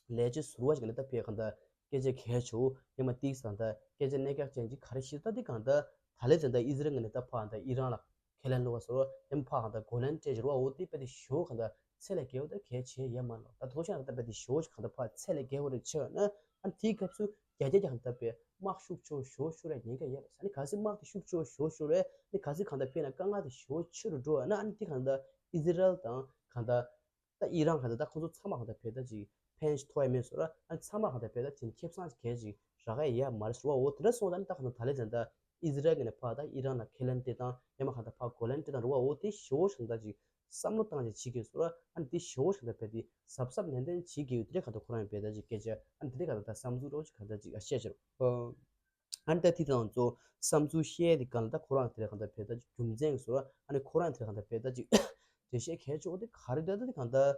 ལས་བྱེད་ཟུར་པ་ཞིག་ནས་ད་ཕེ་གང་ལྟར་སྐད་ཆ་གལ་ཆེ་བོ་ཡང་མ་ཏིག་སང་ད་སྐད་ཆ་གནད་འགག་ཅན་ཅིག་ག་རེ་ཞིག་ད་དེ་གང་ལྟར་ད་ལས་དེ་འདྲ་ཨི་ཟི་རལ་ངོས་ནས་ད་ཕར་ད་ཨི་རན་ལ་ཁས་ལེན་ལོ་བ་སོ་ཡང་ཕ་གང་ལྟར་གོ་ལན་སྤྲད་ཕྱིར་བ། འོ་དེ་དཔེ་དེ་ཞོ་གང་ལྟར་ཚད་ལས་བརྒལ་བ་ད་གལ་ཆེ་ཡ་མ་ལོ། ད་དོ་ཤ་གང་ལྟར་དཔེ་དེ་ཞོ་ཞིག་གང་ལྟར་ཕ་ཚད་ལས་བརྒལ་བ་རེ་ཆེ་བ་ན་ཨ་དེའི་སྐབས་སུ་རྒྱ་རྒྱ་རྒྱ་གང་ལྟར་དཔེ་དམག་ཤུགས་ཆེ་ཞོ་ཤོ་རེ་ཉེན་ཁ་ཡོད་ལ་ས་ནི་ག་སི་དམག་དེ་ཤུགས་ཆེ་ཞོ་ཤོ་རེ་ནི་ག་སི་གང་ལྟར་ཕེ་ན་དཀའ་ངལ་དེ་ཞོ་ཆེ་རུ་འགྲོ་བ་ན་ཨ་ནི་དེ་གང་ལྟར་ཨི་ཟི་རལ་དང་གང་ལྟར་ད་ཨི་རན་གང་ལྟར་ད་ཁོང་ཚོ་ཚང་མ་གང་ལྟར་ཕེ་ད་ཅིག་ཕན་ཞིག་ཐོགས་ཡ་མེད་སོ་ར། ཨ་ཚང་མ་གང་ལྟར་ཕེ་ད་དེ་ཁེ་བཟང་ཞིག་གལ་ཅིག་རག་ཡ་ཡ་མ་རེད་སོ་བ། འོ་དེ་འདྲ་སོང་ད་ནི་ད་གང་ལྟར་ད་ལས་ཙན་ད་ཨི་ཟི་རལ་གི་ནས་ཕ་ད་ཨི་རན་ལ་ཁས་ལེན་དེ་དང་ཡང་མ་གང་ལྟར་ཕ་གོ་ལན་དེ་དང་རུ་བ། འོ་དེ་ཞི་བོ་ཞིག་ད་ཅིག་བསམ་བློ་བཏང་ཅིག་བྱེད་དགོས་སོ་ར། ཨ་ནི་དེ་ཞི་བོ་ཞིག་ད་ཕེ་དེ་གཟབ་གཟབ་ནན་ཏན་བྱེད་དགོས་དེ་འདྲ་གང་ལྟར་ཁོ་རང་ཡང་ཕེ་ད་ཅིག་སྐད་ཆ་ཨ་ནི་དེ་འདྲ་གང་ལྟར་ད་བསམ་ཚུལ་རོ་ཅིག་གང་ལྟར་ཅིག་ཨ་བཤད་ཕྱིར། ཨ་ནི་ད་དེ་དང་ཚོ་བསམ་ཚུལ་བཤད་དེ་གང་ལ་ད་ཁོ་རང་དེ་གང་ལྟར་ཕེ་ད་ཅིག་རྒྱུ་མཚན་གྱི་སོ་ར། ཨ་ནི་ཁོ་རང་དེ་གང་ལྟར་ཕེ་ད་ཅིག་འགྲེལ་བཤད་གལ་ཆེ་བོ་དེ་ག་རེ་ད་ད་དེ་གང་ལྟར་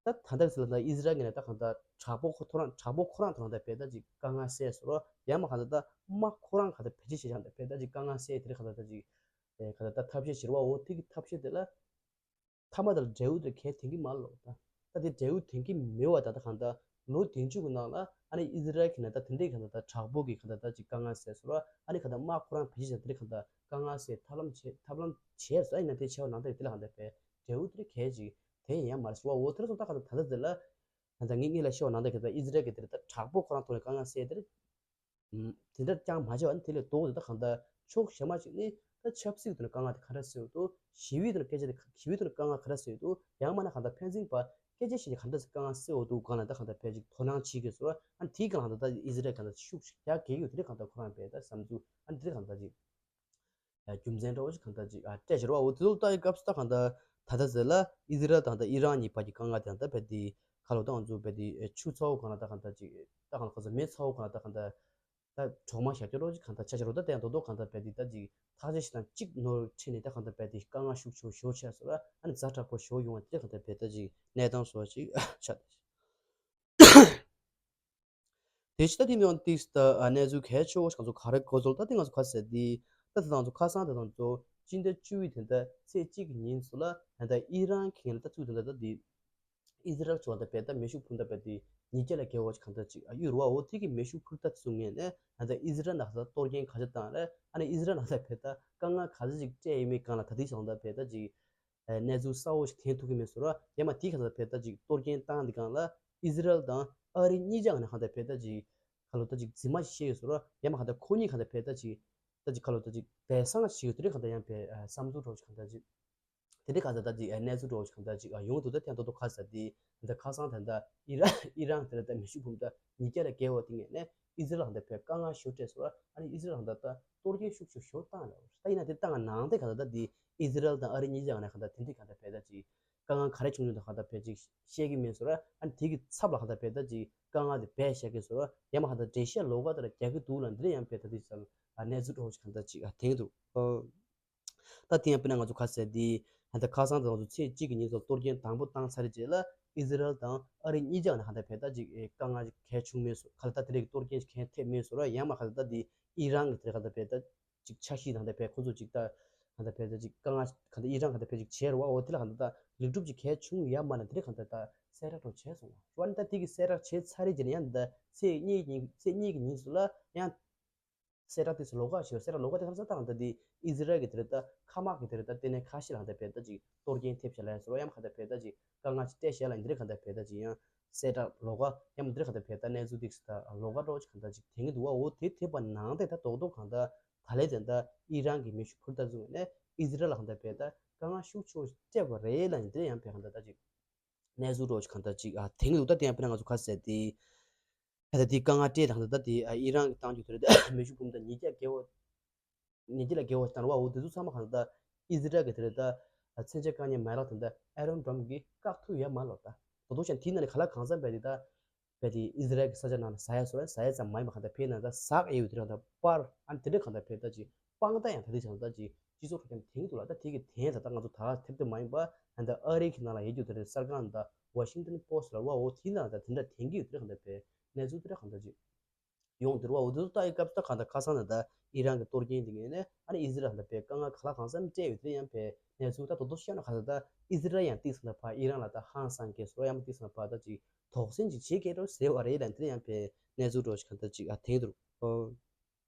ད་ད་ལྟ་ཟེར་ལ་ད་ཨི་ཟི་རལ་གྱི་ནས་ད་གང་ལྟར་དྲག་པོ་ཁོ་ཐོ་རང་དྲག་པོ་ཁོ་རང་ཐོ་རང་ད་ཕེ་ད་ཅིག་དཀའ་ངལ་སེལ་སོ་ར། ཡང་མ་གང་ལྟར་ད་དམག་ཁོ་རང་གང་ལྟར་བེད་སྤྱོད་བྱེད་ཀྱང་ད་ཕེ་ད་ཅིག་དཀའ་ངལ་སེལ་དེ་རེ་གང་ལྟར་ད་ཅིག་ཨེ་གང་ལྟར་ད་ཐབས་ཤེས་བྱེད་ར་བ། འོ་དེ་གི་ཐབས་ཤེས་དེ་ལ། མཐའ་མ་དེར་འབྲས་བུ་དེ་གལ་དེང་གི་མ་ལོ་ད། ད་དེ་འབྲས་བུ་དེང་གི་མེད་བ་ད་ད་གང་ལྟར་ལོ་བདུན་ཅུ་གི་ནང་ལ་ཨ་ནི་ཨི་ཟི་རལ་གྱི་ནང་ད་དེ་འདྲའི་གང་ལྟར་ད་དྲག་པོ་གི་གང་ལྟར་ད་ཅིག་དཀའ་ངལ་སེལ་སོ་ར། ཨ་ནི་གང་ལྟར་དམག་ཁོ་རང་བེད་སྤྱོད་བྱས་དེ་འདྲའི་གང་ལྟར་དཀའ་ངལ་སེལ་ཐབས་ལམ་བྱེད་ཐབས་ལམ་བྱས་སོ། ཨ་ནི་ན་དེ་བྱས་བ་ནང་ད་དེ་ལ་གང་ལྟར་བས་འབྲས་བུ་དེ་གལ་ཅིག་དེ་ཡིན་ཡང་མ་རེད་སོ་བ། འོ་དེ་ར་སོ་ད་གང་ལྟར་ད་ད་དེ་ལ་གང་ལྟར་ངེད་ངེད་ལ་ཤོད་ནང་ད་གང་ལྟར་ཨི་ཟི་རལ་གྱི་དེ་ར་ད་དྲག་པོ་ཁོ་རང་ཐོག་ནས་དཀའ་ངལ་སེལ་དེ་རེད། དེ་འདྲ་ཀྱང་མ་བྱས་པ་ནི་དེ་ལས་ལྡོག་སྟེ་ད་གང་ལྟར་ཕྱོགས་གཞན་མ་ཞིག་ནི་ད་ཆབ་སྲིད་དུ་ནི་དཀའ་ངལ་དེ་ག་འདྲ་སེལ་འདུག་ཞི་བའི་དུ་ནི་སྐད་ཆ་དེ་ཞི་བའི་དུ་ནི་དཀའ་ངལ་ག་འདྲ་སེལ་འདུག་ཡང་མིན་ན་གང་ལྟར་ཕན་ཚུན་བར་སྐད་ཆ་བཤད་ཀྱི་ག་འདྲ་སེ་དཀའ་ངལ་སེལ་འོ་འདུག་གང་ལ་ད་གང་ལྟར་ཕལ་ཆེར་དོ་སྣང་བྱེད་དགོས་སོ། ཨ་ནི་དེའི་སྒང་ལ་ད་ཨི་ཟི་རལ་གང་ལྟར་ཤུགས་ཤུགས་རྒྱག་གི་ཡོད་དེ་འདྲ་གང་ལྟར་ཁོ་རང་བས་ད་བསམ་ཚུལ་ཨ་ནི་དེ་འདྲ་གང་ལྟར་ཅིག་རྒྱུ་མཚན་འདྲ་བོ་ཞིག་གང་ལྟར་ཅིག་ཨ་སྤྲད་ཕྱིར་བ། འོ་དེ་ཚོ་ལྟ་ཡི་སྐབས་སུ་ད་གང་ལྟར་ད་ལྟ་ཟེར་ལ་ཨི་ཟི་རལ་དང་ད་ཨི་རན་གཉིས་བར་གྱི་དཀའ་ངལ་དེ་ད་ལྟ་བས་དེ་ཁ་ལོ་ད་ང་ཚོ་བས་དེ་ཆུ་ཚ་བོ་གང་ལ་ད་གང་ལྟར་ཅིག་ད་གང་ལ་ཁ་ཚ་མེ་ཚ་བོ་གང་ལ་ད་གང་ལྟར་ད་གྲོག་མ་བཞག་ཀྱོག་རོ་ཅིག་གང་ལྟར་ཆ་ཆ་རོ་ད་དེ་ཡང་དོ་དོ་གང་ལྟར་བས་དེ་ད་ཅིག་ཐག་ཆ་ཞིག་དང་གཅིག་ནོར་ཁྲིད་ནས་ད་གང་ལྟར་བས་དེ་དཀའ་ངལ་ཤུགས་ཆེ་ཤོར་ཆགས་སོང་ར། ཨ་ནི་ཛ་དྲག་པོ་ཤོར་ཡོང་བ་དེ་གང་ལྟར་བས་ད་ཅིག་གནས་སྟངས་སོགས་ཅིག་ཆགས། དེ་ཕྱི་ད་དེ་ནང་ཏིག་ད་གནས་ཚུལ་གལ་ཆེ་བོ་ཞིག་ང་ཚོ་ག་རེ་གོ་ཚོད་ད་དེ་ང་ཚོ་ཁ་གསལ་དེ་ད་དེ་ང་ཚོ་ཁ་སང་དེ་ང་ཚོ་སྤྱི་ཟླ་བཅུ་པའི་དེ་ད་ཚེས་གཅིག་གི་ཉིན་ཚོ་ལ་ད་ཨི་རན་གྱི་ད་ཚུལ་དེ་ད་ད་དེ་ཨི་ཟི་རལ་ཚོ་ད་བས་ད་མེ་ཤུགས་འཕུར་མདའ་བས་དེ་ཉིས་བརྒྱ་ལས་བརྒལ་བ་ཞིག་གང་ལྟར་ཅིག་གཡུགས་རེད་བ། འོ་དེ་གི་མེ་ཤུགས་འཕུར་མདའ་ཚུ་ངོས་ནས་ད་ཨི་ཟི་རལ་ནང་ད་གཏོར་སྐྱོན་ག་ཚོད་བཏང་རེད། ཨ་ནི་ཨི་ཟི་རལ་ནང་ད་བས་ད་དཀའ་ངལ་ག་ཚོད་ཅིག་སྤྲད་ཡོད་མེད་སྒང་ལ་ད་དེ་ཞིག་ད་བས་ད་ཅིག་གནས་ཚུལ་གསལ་བོ་ཞིག་ཐོན་ཐུབ་ཀྱི་མེད་སོང་ར། ཡང་མ་དེའི་ཁ་ཐག་བས་ད་ཅིག་གཏོར་སྐྱོན་བཏང་དེ་སྒང་ལ་ཨི་ཟི་རལ་དང་ཨ་རི་གཉིས་ཆ་ནས་གང་ལྟར་བས་ད་ཅིག་ ཁ་ལོ་ད་ཅིག་རྫུན་མ་ཞིག་བཤད་ཡོད་ཟེར་རོ། ཡང་མ་གང་ལྟར་ཁོ་གཉིས་གང་ལྟར་བས་ད་ཅིག་ད་ཅིག་ཁ་ལོ་ད་ཅིག་སྦས་གསང་ཞིག་ཡོད་དེ་རེད། གང་ལྟར་ཡང་བས་བསམ་ཚུལ་འདྲ་བོ་ཅིག་གང་ལྟར་ཅིག་དེ་འདྲའི་གང་ལྟར་ད་ཅིག་གནས་ཚུལ་འདྲ་བོ་ཅིག་གང་ལྟར་ཅིག་ཡོང་འདུག་ད་དེ་ཡང་རྡོག་རྡོག་ག་ཟེར་དེ་ད་ཁ་སང་ད་ད་ཨི་རན་ཨི་རན་དེ་ལ་ད་མེ་ཤུགས་འབུམ་ད་ཉིས་བརྒྱ་ལས་བརྒལ་བ་དེ་ངས་ནས་ཨི་ཟི་རལ་གང་ལྟར་བས་དཀའ་ངལ་ཞིག་སྤྲད་སོང་ར། ཨ་ནི་ཨི་ཟི་རལ་གང་ལྟར་ད་གཏོར་སྐྱོན་ཤུགས་ཆེ་ཞིག་བཏང་ལ། ད་ཡིན་ན་དེ་བཏང་ནང་དེ་གང་ལྟར་ད་དེ་ཨི་ཟི་རལ་དང་ཨ་རི་གཉིས་ཆ་གང་ལ་གང་ལྟར་དེ་འདྲའི་གང་ལྟར་བས་ད་ཅིག་དཀའ་ངལ་ག་རེ་བྱུང་བྱུང་དང་གང་ལྟར་བས་ཅིག་བཤད་ཀྱི་མེད་སོང་ར། ཨ་ནི་དེ་གི་ཚབ་ལ་གང་ལྟར་བས་ད་ཅིག་དཀའ་ངལ་དེ་བས་བཤད་ཀྱི་སོང་ར། ཡང་མ་གང་ལྟར་འགྲེལ་བཤད་ལོགས་ཀ་དེ་ལ་རྒྱག་གི་འདུག་ལ། འདི་ལ་ཡང་བས་ད་དེ་ཚོ་གནས་ཚུལ་འདྲ་བོ་ཅིག་གང་ལྟར་ཅིག་ཨ་དེང་འདུག་ཨོ། ད་དེ་ཡང་དཔེར་ན་ང་ཚོ་ག་ཟེར་དེ་ད་ཁ་སང་དེ་ང་ཚོ་ཚེས་གཅིག་གི་ཉིན་ཚོ་གཏོར་སྐྱོན་དང་པོ་བཏང་ཚར་རྗེས་ལ་ཨི་ཟི་རལ་དང་ཨ་རི་གཉིས་ཆ་ནས་གང་ལྟར་བས་ད་ཅིག་དཀའ་ངལ་གང་བྱུང་མེད་སོང་། གང་ལྟར་དེ་འདྲའི་གཏོར་སྐྱོན་གང་ཐེབས་མེད་སོང་ར། ཡང་མ་གང་ལྟར་ད་དེ་ཨི་རན་གྱི་དེ་གང་ལྟར་བས་ད་ཅིག་འཆར་གཞི་དང་ལྡན་པའི་ཁོང་ཚོ་ཅིག་ད་གང་ལྟར་བས་ད་ཅིག་དཀའ་ངལ་གང་ལྟར་ཨི་རན་གང་ལྟར་བས་ཅིག་བྱས་རེད་བ། འོ་དེ་ལ་གང་ལྟར་ད་ལེགས་གྲུབ་ཅིག་གང་བྱུང་ཡོད་མ་རེད། དེ་ལ་གང་ལྟར་ད་གསལ་བསྒྲགས་འདྲ་བོ་བྱས་སོང་བ། ད་དེ་གི་གསལ་བསྒྲགས་བྱས་ཚར་རེད་ཅེས་ན་ཡང་ད་ཚེས་གཉིས་ཉིན་ཚེས་གཉིས་ཀྱི་ཉིན་སུ་ལ་ཡང་གསལ་བསྒྲགས་དེ་ཚོ་ལོགས་ཀ་ཞིག་གསལ་བསྒྲགས་ལོགས་ཀ་དེ་ག་རེ་ཟེར་ད་གང་ལྟར་དེ་ཨི་ཟི་རལ་གི་དེ་རེད་ད་མཁའ་དམག་གི་དེ་རེད་ད་ལྟེ་གནས་ཁ་ཤས་ལ་གང་ལྟར་བས་ད་ཅིག་གཏོར་སྐྱོན་ཐེབས་བྱས་ལ་ཡང་ཟེར་བ། ཡང་གང་ལྟར་བས་ད་ཅིག་དཀའ་ངལ་ཅིག་སྤྲད་བཞག་ལ་འདི་རེད་གང་ལྟར་བས་ད་ཅིག་ཡང་གསལ་བསྒྲགས་ལོགས་ཀ་ཡང་མ་འདི་རེད་གང་ལྟར་བས་ད་གནས་ཚུལ་ཏིག་ཙམ་ད་ལོགས་ཀ་འདྲ་བོ་ཅིག་གང་ལྟར་ཅིག་དེང་གི་འདུག་བ། འོ་དེ་ཐེབས་པ་ནང་དེ་ད་རྡོག་རྡོག་གང་ལྟར་ད་ལས་དེ་ད་ཨི་རན་གྱི་མེ་ཤུགས་འཕུར་མདའ་བཟུང་ནས་ཨི་ཟི་རལ་ལ་གང་ལྟར་བས་ད་དཀའ་ངལ་ཤུགས་ཆེ་བོ་སྤྲད་པ་རེད་ལ་འདི་རེད་ཡང་བས་གང་ལྟར་ད་ཅིག་གནས་ཚུལ་འདྲ་བོ་ཅིག་གང་ལྟར་ཅིག་ཨ་དེང་གི་འདུག་ད་དེ་ཡང་དཔེར་ན་ང་ཚོ་ག་ཟེར་དེ། ད་ལྟ་དེའི་དཀའ་ངལ་སྤྲད་དང་ད་ལྟ་དེ་ཨི་རན་གྱི་བཏང་རྒྱུ་དེ་རེད་ད་མེ་ཤུགས་འབུམ་ད་ཉིས་བརྒྱ་བརྒལ་བ། ཉིས་བརྒྱ་ལས་བརྒལ་བ་ཞིག་བཏང་བ། འོ་དེ་ཚོ་ཚང་མ་གང་ལྟར་ཨི་ཟི་རལ་གྱི་དེ་རེད་ད་མཚོན་ཆ་བཀག་ཉར་མ་ལག་དེ་འདྲ་ཨ་རོན་ཌོམ་གྱིས་བཀག་ཐུབ་ཡོད་མ་ལོ། ད་དོ་དོ་ཞན་དེའི་ནང་ནས་ག་ལ་གང་འཚམ་བས་དེ་ད་བས་དེ་ཨི་ཟི་རལ་གྱི་ས་ཆ་ནང་ལ་ཟ་ཡ་བཟོ་ཡ་ཟ་ཡ་ཙམ་མ་ཡིན་པ་གང་ལྟར་བས་ན་ད་ཟག་ཨེ་ཡོད་དེ་རེད་གང་ལྟར་པར་ཨ་ནི་དེ་འདྲ་གང་ལྟར་བས་ད་ཅིག་དཔང་རྟགས་ཡང་ད་དེ་གང་ལྟར་ཅིག་སྤྱི་ཚོགས་ཁྲོད་ཀྱང་དེང་དུ་ལ་ད་དེ་གི་དེན་ད་ད་ང་ཚོ་ད་ཐེབས་ཏེ་མ་ཡིན་པ་ད་ཨ་རི་གི་ནང་ལ་ཡོད་རྒྱུ་དེ་རེད། གསར་ཁང་ད་Washington Post་ལ་བ་འོ་དེའི་ནང་ད་དེ་འདྲ་དེང་གི་ཡོད་དེ་གང་ལྟར་བས་གནས་ཚུལ་དེ་འདྲ་གང་ལྟར་ཅིག་ཡོང་དེ་རུ་བ་འོ་དེ་ཚོ་ལྟ་ཡི་སྐབས་ད་གང་ལྟར་ཁ་སང་ད་ད་ཨི་རན་གྱི་གཏོར་སྐྱོན་དེ་ངས་ནས་ཨ་ནི་ཨི་ཟི་རལ་ད་བས་དཀའ་ངལ་ག་ལ་གང་འཚམ་སྤྲད་ཡོད་དེ་ཡང་བས་གནས་ཚུལ་ད་དོ་དོ་བཤད་ན་ག་ད་ད་ཨི་ཟི་རལ་ཡང་ཏིག་ཙམ་ད་ཕ་ཨི་རན་ལ་ད་ཧང་སང་གེ་སོ་ཡང་ཏིག་ཙམ་ཕ་ད་ཅིག་དོགས་ཟོན་ཅིག་བྱེད་ཀྱི་རོ་ཟེར་བ་རེད་ལ་དེ་ཡང་བས་གནས་ཚུལ་འདྲ་བོ་ཞིག་གང་ལྟར་ཅིག་ཨ་དེང་དུ་རུ།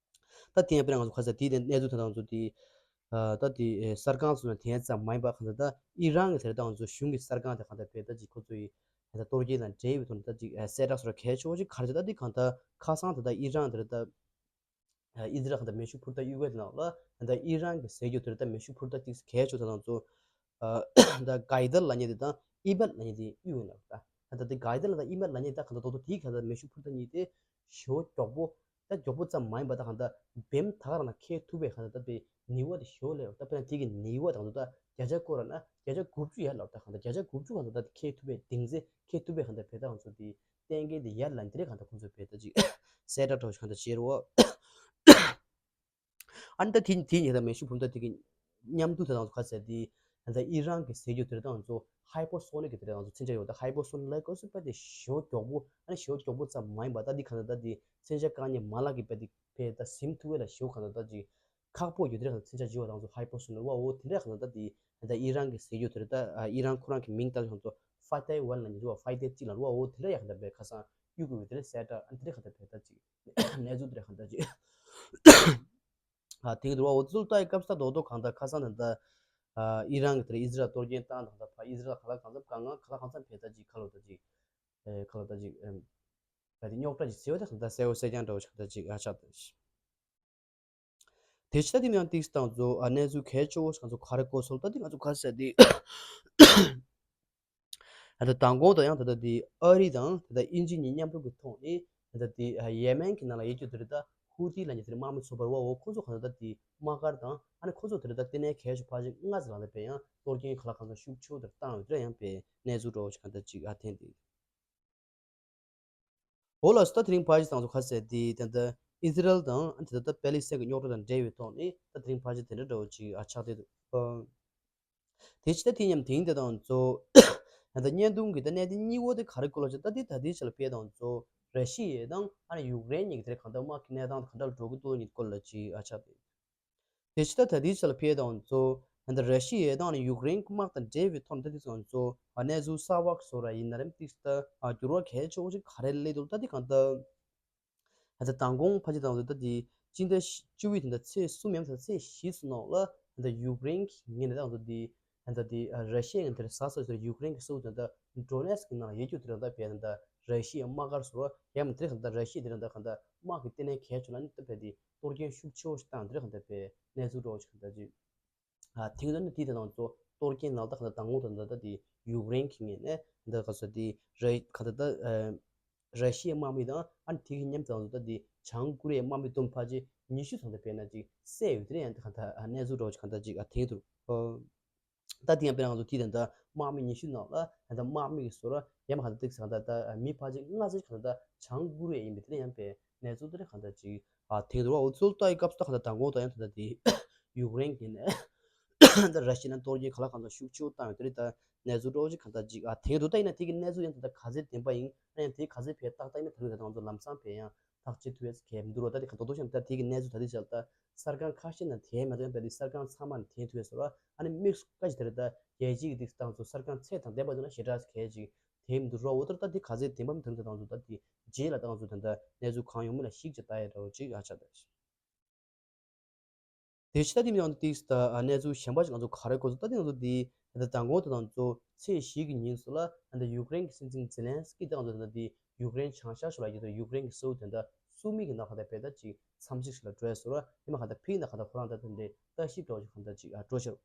ད་དེ་ཡང་དཔེར་ན་ང་ཚོ་ཁ་ས་དེའི་གནས་ཚུལ་དེ་དང་ཚོ་དེ། ད་དེ་གསར་ཁང་སོགས་ནས་དེ་ཙམ་མ་ཡིན་པ་གང་ལྟར་ད་ཨི་རན་གྱི་དེར་ད་ང་ཚོ་གཞུང་གི་གསར་ཁང་དེ་གང་ལྟར་བས་ད་ཅིག་ཁོ་ཚོ་ཡི་ད་གཏོར་སྐྱོན་དང་འབྲེལ་བའི་ཐོག་ནས་ད་ཅིག་གསལ་བསྒྲགས་སོགས་གལ་ཆེ་བོ་ཅིག་ག་རེ་ད་དེ་གང་ལྟར་ཁ་སང་དེ་ད་ཨི་རན་དེར་ད་ཨི་ཟི་རལ་གང་ལྟར་མེ་ཤུགས་འཕུར་མདའ་གཡུག་གི་ནང་ལ་ད་ཨི་རན་གྱི་ཟེར་རྒྱུ་དེར་ད་མེ་ཤུགས་འཕུར་མདའ་ཅིག་གལ་ཆེ་ད་ང་ཚོ། ད་གའི་དར་ལབ་མཁན་དེ་དང་ཨི་མེལ་ལབ་མཁན་དེ་གཡུག་ཡོད་ལབ་ད། ད་ལྟ་དེ་གའི་དར་ལ་ད་ཨི་མེལ་ལབ་མཁན་ད་གང་ལྟར་རྡོག་རྡོག་དེའི་གང་ལྟར་མེ་ཤུགས་འཕུར་མདའ་གཉིས་དེ་ཞེ་པོ་མགྱོགས་པོ། ད་མགྱོགས་པོ་ཙམ་མ་ཡིན་པ་ད་གང་ལྟར་བེམ་ད་ག་རང་ལ་འཁེལ་ཐུབ་པའི་གང་ལྟར་ད་དེ་ནུས་པ་དེ་ཞེ་པོ་ལབ་ད། དཔེར་ན་དེ་གི་ནུས་པ་ད་གང་ལྟར་ད་བརྒྱ་ཆ་བཀོད་ར་ན་བརྒྱ་ཆ་དགུ་བཅུ་ཡར་ལབ་ད། གང་ལྟར་བརྒྱ་ཆ་དགུ་བཅུ་གང་ལྟར་ད་དེ་འཁེལ་ཐུབ་པའི་གདེང་ཚད་འཁེལ་ཐུབ་པའི་གང་ལྟར་བས་ད་ང་ཚོ་དེ་གཏན་འཁེལ་དེ་ཡར་ལ་འདི་རེད་གང་ལྟར་ཁོང་ཚོ་བས་ད་ཅིག་གསལ་བསྒྲགས་འདྲ་བོ་ཞིག་གང་ལྟར་བྱས་རེད་བ། ཨ་ནི་ད་དེ་དེ་ཉིད་ད་མེ་ཤུགས་འཕུར་མདའ་དེ་གི་མཉམ་དུ་ད་ང་ཚོ་ག་ཟེར་དེ་ད་ཨི་རན་གྱི་ཟེར་རྒྱུ་དེ་རེད་ད་ང་ཚོ་ཧའི་པར་སོ་ནིག་གི་དེ་རེད་ད་ང་ཚོ་མཚོན་ཆ་ཡོད་ད། ཧའི་པར་སོ་ནིག་ལབ་དུས་སུ་དཔེ་དེ་ཞེ་པོ་མགྱོགས་པོ་ཨ་ནི་ཞེ་པོ་མགྱོགས་པོ་ཙམ་མ་ཡིན་པ་ད་འདི་ག་ད་ད་འདི་མཚོན་ཆ་བཀག་ཉར་མ་ལག་གི་དཔེ་དེ་དཔེ་ད་ཟིན་ཐུབ་པ་ལ་ཞེ་པོ་ག་ད་ད་ཅིག་ཁག་པོ་ཡོད་དེ་རེད་ག་ད། མཚོན་ཆ་བརྗེ་བ་ད་ང་ཚོ་ཧའི་པར་སོ་ནིག་ལབ་བ་འོ་དེ་འདྲ་ག་ད་ད་འདི་ད་ཨི་རན་གྱི་ཟེར་རྒྱུ་དེ་རེད་ད། ཨི་རན་ཁོ་རང་གི་མིང་ད་ང་ཚོ་ཕ་ཏའི་ཝན་ལབ་ནི་རེད་བ། ཕ་ཏའི་གཅིག་ལ་རེད་བ། འོ་དེ་འདྲ་ཡག་ག་ད་དཔེ་ཁ་སང་གཡུག་དགོས་ཡོད་དེ་རེད་གསལ་བསྒྲགས་ཨ་ནི་དེ་འདྲ་ག་ད་དཔེ་ད་ཅིག་གནས་ཚུལ་དེ་འདྲ་ག་ད་ཅིག་ཨ་དེང་གི་འདུག་བ། འོ་དེ་ཚོ་ལྟ་ཡི་སྐབས་སུ་ད་རྡོག་རྡོག་གང་ལྟར་ཁ་སང་ད་ལྟ་ཨ་ཨི་རན་གྱི་དེར་ཨི་ཟི་རལ་གཏོར་སྐྱོན་བཏང་དང་ད་ཕར་ཨི་ཟི་རལ་ག་ལ་གང་འཚམ་དཀའ་ངལ་ག་ལ་གང་འཚམ་བས་ད་ཅིག་ཁ་ལོ་ད་ཅིག་ཨེ་ཁ་ལོ་ད་ཅིག་ཨེམ་ད་དེ་རྙོག་དྲ་ཅིག་ཟེར་བ་ད་གང་ལྟར་གསལ་བོ་གསལ་རྐྱང་འདྲ་བོ་ཞིག་ད་ཅིག་ཨ་ཆགས་ད་ཅིག་དེ་ཕྱི་ད་དེ་ནང་ཏིག་སྟངས་ཚོ་ཨ་གནས་ཚུལ་གལ་ཆེ་བོ་ཞིག་ང་ཚོ་ག་རེ་གོ་སོང་ད་དེ་ང་ཚོ་ག་རེ་ཟེར་དེ། ད་ལྟ་མདང་དགོང་དང་ཡང་ད་ལྟ་དེ་ཨ་རི་དང་ད་ལྟ་དབྱིན་ཇི་གཉིས་མཉམ་རུབ་ཀྱི་ཐོག་ནས་ད་ལྟ་དེ་ཡེ་མེན་གྱི་ནང་ལ་ཡོད་རྒྱུ་དེ་རེད་ད། ཧུ་ཐི་ལབ་མཁན་དེ་རེད་དམག་མི་ཚོགས་པ་རེད་བ། འོ་ཁོ་ཚོ་གང་ལྟར་ད་དེ་དམག་སྒར་དང་ཨ་ནི་ཁོ་ཚོ་དེ་རེད་ད་ལྟེ་གནས་གལ་ཆེ་ཕལ་ཆེར་ལྔ་ཙམ་ལ་ད་དཔེ་ཡང་གཏོར་སྐྱོན་ག་ལ་གང་འཚམ་ཤུགས་ཆེ་བོ་དེ་བཏང་ཡོད་དེ་ཡང་དཔེ་གནས་ཚུལ་འདྲ་བོ་ཞིག་གང་ལྟར་ཅིག་ཨ་ཐེན་དེ། འོ་ལགས་སོ། ད་དེ་རིང་ཕལ་ཆེར་ད་ང་ཚོ་ག་རེ་ཟེར་དེ་ད་ལྟ་ཨི་ཟི་རལ་དང་ཨ་ནི་ད་ལྟ་པེ་ལི་སི་ཐན་གྱི་རྙོག་དྲ་དང་འབྲེལ་བའི་ཐོག་ནས་ད་དེ་རིང་ཕལ་ཆེར་དེ་འདྲ་འདྲ་བོ་ཅིག་ཨ་ཆགས་བསྡད་འདུག་ཨ། དེ་ཕྱི་ད་དེ་མཉམ་དེང་དེ་དང་ཚོ་ད་ལྟ་བརྙན་ཐུང་གི་ད་གནད་དོན་གཉིས་པོ་དེ་ག་རེ་སྐོར་ལ་ཅིག་ད་དེ་ད་ལྟའི་ཆ་ལ་ཕེབས་དང་ཚོ་ར་ཤི་ཡ་དང་ཨ་ནི་ཡུཀ་རེན་གཉིས་ཀྱི་དེ་གང་ལྟར་དམག་གི་གནས་སྟངས་དེ་ག་འདྲ་འགྲོ་གི་འདུག་གཉིས་སྐོར་ལ་ཅིག་ཨ་ཆགས་བསྡད། དེ་ཕྱི་ད་ད་ལྟའི་ཆ་ལ་ཕེབས་དང་ཚོ་ད་ལྟ་ར་ཤི་ཡ་དང་ཨ་ནི་ཡུཀ་རེན་གྱི་དམག་དང་འབྲེལ་བའི་ཐོག་ནས་ད་དེ་ཚོ་ཚོ་ཨ་གནས་ཚུལ་གསར་པ་བཟོ་ར་ཡིན་ན་རེམ་ཏིག་ད་ཨ་འགྱུར་བ་གལ་ཆེ་བོ་ཅིག་ག་རེ་སླེབས་འདུག་ད་དེ་གང་ལྟར། ད་ལྟ་མདང་དགོང་ཕལ་ཆེར་དང་ད་ལྟ་དེ་སྤྱི་ཟླ་བཅུ་པའི་དེ་འདྲ་ཚེས་གསུམ་ཡང་ཚེས་བཞི་ཚོ་ནང་ལ་ད་ལྟ་ཡུཀ་རེན་གྱི་ངོས་ནས་ད་ལྟ་དེ་ད་ལྟ་དེ་ར་ཤི་ཡ་ངོས་དེར་ཟ་ས་ཚོར་ཡུཀ་རེན་གྱི་སུ་ད་ལྟ་ཌོ་ནེ་སི་ཀི་ནང་ཡོད་རྒྱུ་དེ་རང་ད་བས་ད་ལྟ་ར་ཤི་ཡའི་དམག་སྒར་ཚོ་ཡང་མ་དེ་ད་ལྟ་ར་ཤི་ཡ་དེ་རང་ད་གང་ལྟར་ དམག་གི་ལྟེ་གནས་གལ་ཆེ་ལ་ནི་ད་བས་དེ་གཏོར་སྐྱོན་ཤུགས་ཆེ་བོ་ཞིག་བཏང་དེར་གང་ལྟར་བས་གནས་ཚུལ་འགྲོ་བ་ཞིག་གང་ལྟར་ཅིག་ཨ་དེང་དུ་ནི་དེའི་དེ་དང་གཙོ་གཏོར་སྐྱོན་ནང་ད་གང་ལྟར་དང་པོ་དང་ད་ད་དེ་ཡུཀ་རེན་གྱི་ངོས་ནས་འདི་ག་ཚོད་དེ་ར་གང་ལྟར་ད་ར་ཤི་ཡའི་དམག་མི་དང་ཨ་ནི་དེ་གི་མཉམ་དུ་ད་དེ་བྱང་ཀོ་རི་ཡའི་དམག་མི་བསྡོམས་ཕལ་ཆེར་ཉི་ཤུ་ཙམ་དེ་བས་ན་ཅིག་བསད་ཡོད་དེ་ཡང་དེ་གང་ལྟར་གནས་ཚུལ་འགྲོ་བ་ཞིག་གང་ལྟར་ཅིག་ཨ་དེང་དུ། ད་དེ་ཡང་དཔེར་ན་ང་ཚོ་དེ་དང་ད་དམག་མི་ཉི་ཤུ་ནང་ལ་ད་དམག་མི་གི་སོ་ར་ཡང་མ་ག་ད་ཏིག་སང་ད་ད་མི་ཕལ་ཆེར་ལྔ་ཙམ་ག་ད་ད་བྱང་ཀོ་རི་ཡ་ཡིན་པའི་དེ་ལ་ཡང་པའི་གནས་ཚུལ་དེ་རེད་གང་ལྟར་ཅིག་ཨ་དེང་དུ་བ་འོ་ཚུལ་ལྟ་ཡི་སྐབས་སུ་ད་ག་ད་དང་གོ་ད་ཡང་ད་ད་དེ་ཡུཀ་རེན་གྱི་ནས་ད་ར་ཤི་ན་གཏོར་རྒྱུའི་ག་ལ་གང་ལ་ཤུགས་ཆེ་བོ་བཏང་ཡོད་དེ་རེད། ད་གནས་ཚུལ་འགྲོ་ཅིག་གང་ལྟར་ཅིག་ཨ་དེང་དུ་ད་ཡིན་ན་དེ་གི་གནས་ཚུལ་ཡང་ད་ད་ག་ཚད་བདེན་པ་ཡིན་ན་ཡང་དེ་ག་ཚད་ཕའི་ཏག་ཏག་ཡིན་ན་ད་རེད་ད་ང་ཚོ་ལམ་སང་ཕའི་ཡང་ཐག་གཅོད་ཐུབ་ཡས་གལ་མི་འདུག་རོ། ད་དེ་ག་དོ་དོ་ཤམ་ད་དེ་གི་གནས་ཚུལ་ད་དེ་བྱས་ད་གསར་ཁང་ཁ་ཤས་ནང་དེ་མ་གཏོགས་ཡང་ད་དེ་གསར་ཁང་ཚང་མ་ནང་དེ་ཐུབ་ཡས་སོ་ར། ཨ་ནི་དམིགས་སུ་བཀར་ཞིག་དེ་རེད་ད་རྒྱལ་སྤྱི་གི་དེ་སྟངས་ཚོ་གསར་ཁང་ཚད་དང་ལྡན་པ་འདུག་ན་ཞེ་དྲག་གལ་ཅིག་དེ་མི་འདུག་རོ། འོ་ད་ད་དེ་ག་ཚད་བདེན་པ་མི་ད་རེད་ད་ང་ཚོ་ད་དེ་རྗེས་ལ་ད་ང་ཚོ་ད་ད་གནས་ཚུལ་གང་ཡོང་མིན་ལ་གཞིགས་ཅིག་ལྟ་ཡས་འདྲ་བོ་ཅིག་ཨ་ཆགས་ད། དེ་ཕྱི་ད་དེ་མི་ཡང་དེ་ད་གནས་ཚུལ་གཞན་པ་ཞིག་ང་ཚོ་ག་རེ་གོ་སོང་ད་དེ་ང་ཚོ་དེ་ད་མདང་དགོང་དེ་དང་གཙོ་ཚེས་བཞི་གི་ཉིན་སུ་ལ་ད་ཡུཀ་རེན་གྱི་སྲིད་འཛིན་ཛེ་ལན་སི་ཀི་ད་ང་ཚོ་ད་དེ་ཡུཀ་རེན་བྱང་ཤར་ཕྱོགས་ལ་ཡོད་དེ་ཡུཀ་རེན་གྱི་སོ་དེ་ད་སུ་མི་གི་ནང་ག་ད་བས་ད་ཅིག་འཚམས་གཟིགས་ཤིག་ལ་འགྲོ་ཡས་སོ་ར་ཡིན་མ་ག་ད་ཕི་ན་ག་ད་ཁོ་རང་ད་དེ་འདྲའི་ལྟ་ཞིབ་འདྲ་བོ་ཞིག་གང་ད་ཅིག་འགྲོ་ཤར།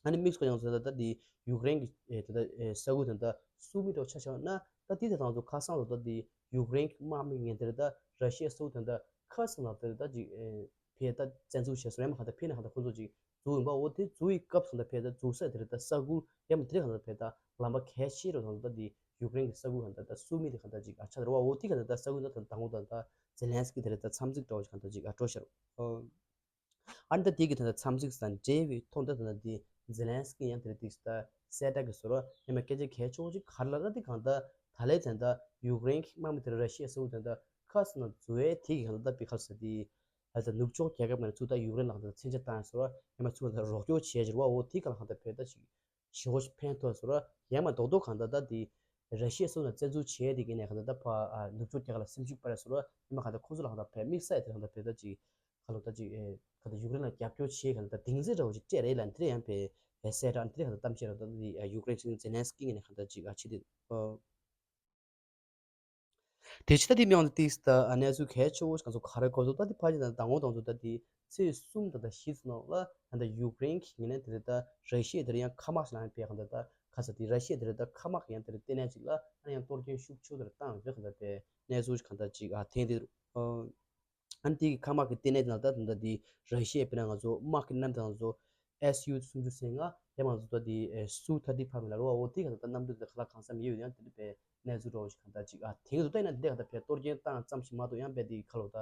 ཨ་ནི་དམིགས་སུ་ཡང་ཟེར་ད་ལྟ་འདི་ཡུཀ་རེན་གྱི་ཨེ་ད་ལྟ་ཨེ་ས་ཁུལ་དེ་འདྲ་སུ་མི་འདྲ་ཆ་བཞག་ན་ད་འདི་དེ་དང་ཚོ་ཁ་སང་ལ་ད་འདི་ཡུཀ་རེན་གྱི་དམག་མི་ངན་དེ་ད་ར་ཤི་ཡའི་ས་ཁུལ་དེ་འདྲ་ཁ་སང་ལ་དེ་ད་ཅིག་ཨེ་ཕེ་ད་བཙན་འཛུལ་བྱས་སོང་ཡང་མ་ག་ད་ཕེ་ན་ག་ད་ཁོ་ཚོ་ཅིག་འཛུལ་ཡིན་པ། འོ་དེ་འཛུལ་ཡི་སྐབས་སུ་ད་ཕེ་ད་འཛུལ་ས་དེ་རེད་ད་ས་ཁུལ་ཡང་མ་དེ་ག་ད་ཕེ་ད་ལམ་པ་གལ་ཆེ་རུ་དང་ད་འདི་ཡུཀ་རེན་གྱི་ས་ཁུལ་ག་ད་ད་སུ་མི་དེ་ག་ད་ཅིག་ཨ་ཆ་རེད་བ། འོ་དེ་ག་ད་ད་ས་ཁུལ་ད་ད་དང་པོ་ད་ད་ཛེ་ལན་སི་ཀི་དེ་རེད་ད་འཚམས་གཟིགས་འདྲ་བོ་ཞིག་ག་ད་ཅིག་ཨ་འགྲོ་ཤར། ཨ་ནི་ད་དེ་གི་ད་ལྟ་འཚམས་གཟིགས་དང་འབྲེལ་བའི་ཐོག་ད་ད་ལྟ་དེ་ཛེ་ལན་སི་ཀི་ཡང་དེ་རེད་དེ་ད་གསལ་བསྒྲགས་ཀྱི་བཟོ་འདྲ་ཡང་མ་སྐད་ཆ་གལ་ཆེ་བོ་ཅིག་ག་རེ་ལབ་ན་དེ་གང་ལྟར་ད་ལས་དེ་ད་ཡུཀ་རེན་གྱི་དམག་མི་དེ་ར་ཤི་ཡའི་ས་ཁུལ་དེ་ད་ཁ་སང་ན་འཛུལ་བའི་དེ་གི་གང་ལྟར་ད་པི་ཁ་ས་དེ་ད་ད་ནུབ་ཕྱོགས་རྒྱལ་ཁབ་ནས་ཚུར་ད་ཡུཀ་རེན་ལ་གང་ལྟར་མཚོན་ཆ་བཏང་ཡ་བཟོ་འདྲ་ཡང་མ་ཚུར་ད་རོགས་སྐྱོར་བྱས་ཀྱི་རེད་བ། འོ་དེ་ག་ལ་གང་ལྟར་བས་ད་ཅིག་ཞེ་པོ་ཕན་ཐོགས་བཟོ་འདྲ་ཡང་མ་རྡོག་རྡོག་གང་ལྟར་ད་དེ་ར་ཤི་ཡའི་ས་ཁུལ་ནང་བཙན་འཛུལ་བྱས་དེ་གི་ནས་གང་ལྟར་ད་ཕ་ནུབ་ཕྱོགས་རྒྱལ་ཁབ་ལ་སེམས་ཤུགས་སྤར་ཡ་བཟོ་འདྲ་ཡང་མ་གང་ལྟར་ཁོ་ཚོ་ལ་གང་ལྟར་བས་དམིགས་བསལ་དེ་གང་ལྟར་བས་ད་ཅིག་ག་ལོ་ད་ཅིག་ཨེ་ག་ད་ཡུཀ་རེན་ལ་རྒྱབ་སྐྱོར་བྱེད་ག་ད་སྡིངས་རྩེ་འདྲ་བོ་ཅིག་སྤྲད་རེད་ལ་འདི་རེད་ཡང་པའི་ཨེ་གསལ་བསྒྲགས་འདི་རེད་ག་ད་གཏམ་བཤད་ར་ད་ཡུཀ་རེན་སྲིད་འཛིན་ཛེ་ལན་སི་ཀི་ངོས་ནས་ག་ད་ཅིག་ཨ་ཕྱི་དེ་ཨོ། དེ་ཕྱི་ད་དེ་མི་ཡོང་ཏིས་ད་གནས་ཚུལ་གལ་ཆེ་བོ་ཞིག་ག་ཚོ་ག་རེ་གོ་ཚོ་ད་དེ་ཕ་ཅི་ད་དང་པོ་དང་ཚོ་ད་དེ་ཚེས་གསུམ་ད་ད་བཞི་ཚོ་ནང་ལ་ད་ད་ཡུཀ་རེན་གི་ངོས་ནས་དེ་རེད་ད་ར་ཤི་ཡ་དེ་རེད་ཡང་ཁ་དམག་ཞིག་ལ་ཡང་པའི་ག་ད་ད་ག་ས་དེ་ར་ཤི་ཡ་དེ་རེད་ད་ཁ་དམག་གི་ཡང་དེ་རེད་ལྟེ་གནས་ཅིག་ལ་ཨ་ཡང་གཏོར་སྐྱོན་ཤུགས་ཆེ་བོ་དེ་རེད་བཏང་ཡོད་རེད་ག་ད་པའི་གནས་ཚུལ་ཞིག་ག་ད་ཅིག་ཨ་ཐེངས་དེ་རུ། ཨ་ནི་དེ་གི་ཁ་དམག་གི་ལྟེ་གནས་དེ་ནང་ད་ད་ལྟ་དེ་ར་ཤི་ཡའི་དཔེར་ན་ང་ཚོ་དམག་གི་གནམ་དེ་ང་ཚོ་ཨེས་ཡུ་སུམ་ཅུ་སོ་ལྔ་ཡང་ང་ཚོ་ད་དེ་སུ་ཐར་ཊི་ཕ་མི་ལ་རོ་བ་འོ་དེ་ག་ད་ལྟ་གནམ་གྲུ་དེ་ཁ་ལག་གང་འཚམ་ཡོད་ཡང་དེ་འདྲ་པའི་གནས་ཚུལ་འདྲ་བོ་ཞིག་ག་ད་ཅིག་ཨ་དེང་དུ་ད་ཡིན་ན་དེ་ག་ད་པའི་གཏོར་སྐྱོན་བཏང་ཙམ་ཞིག་མ་གཏོགས་ཡང་པའི་དེ་ག་ལོ་ད་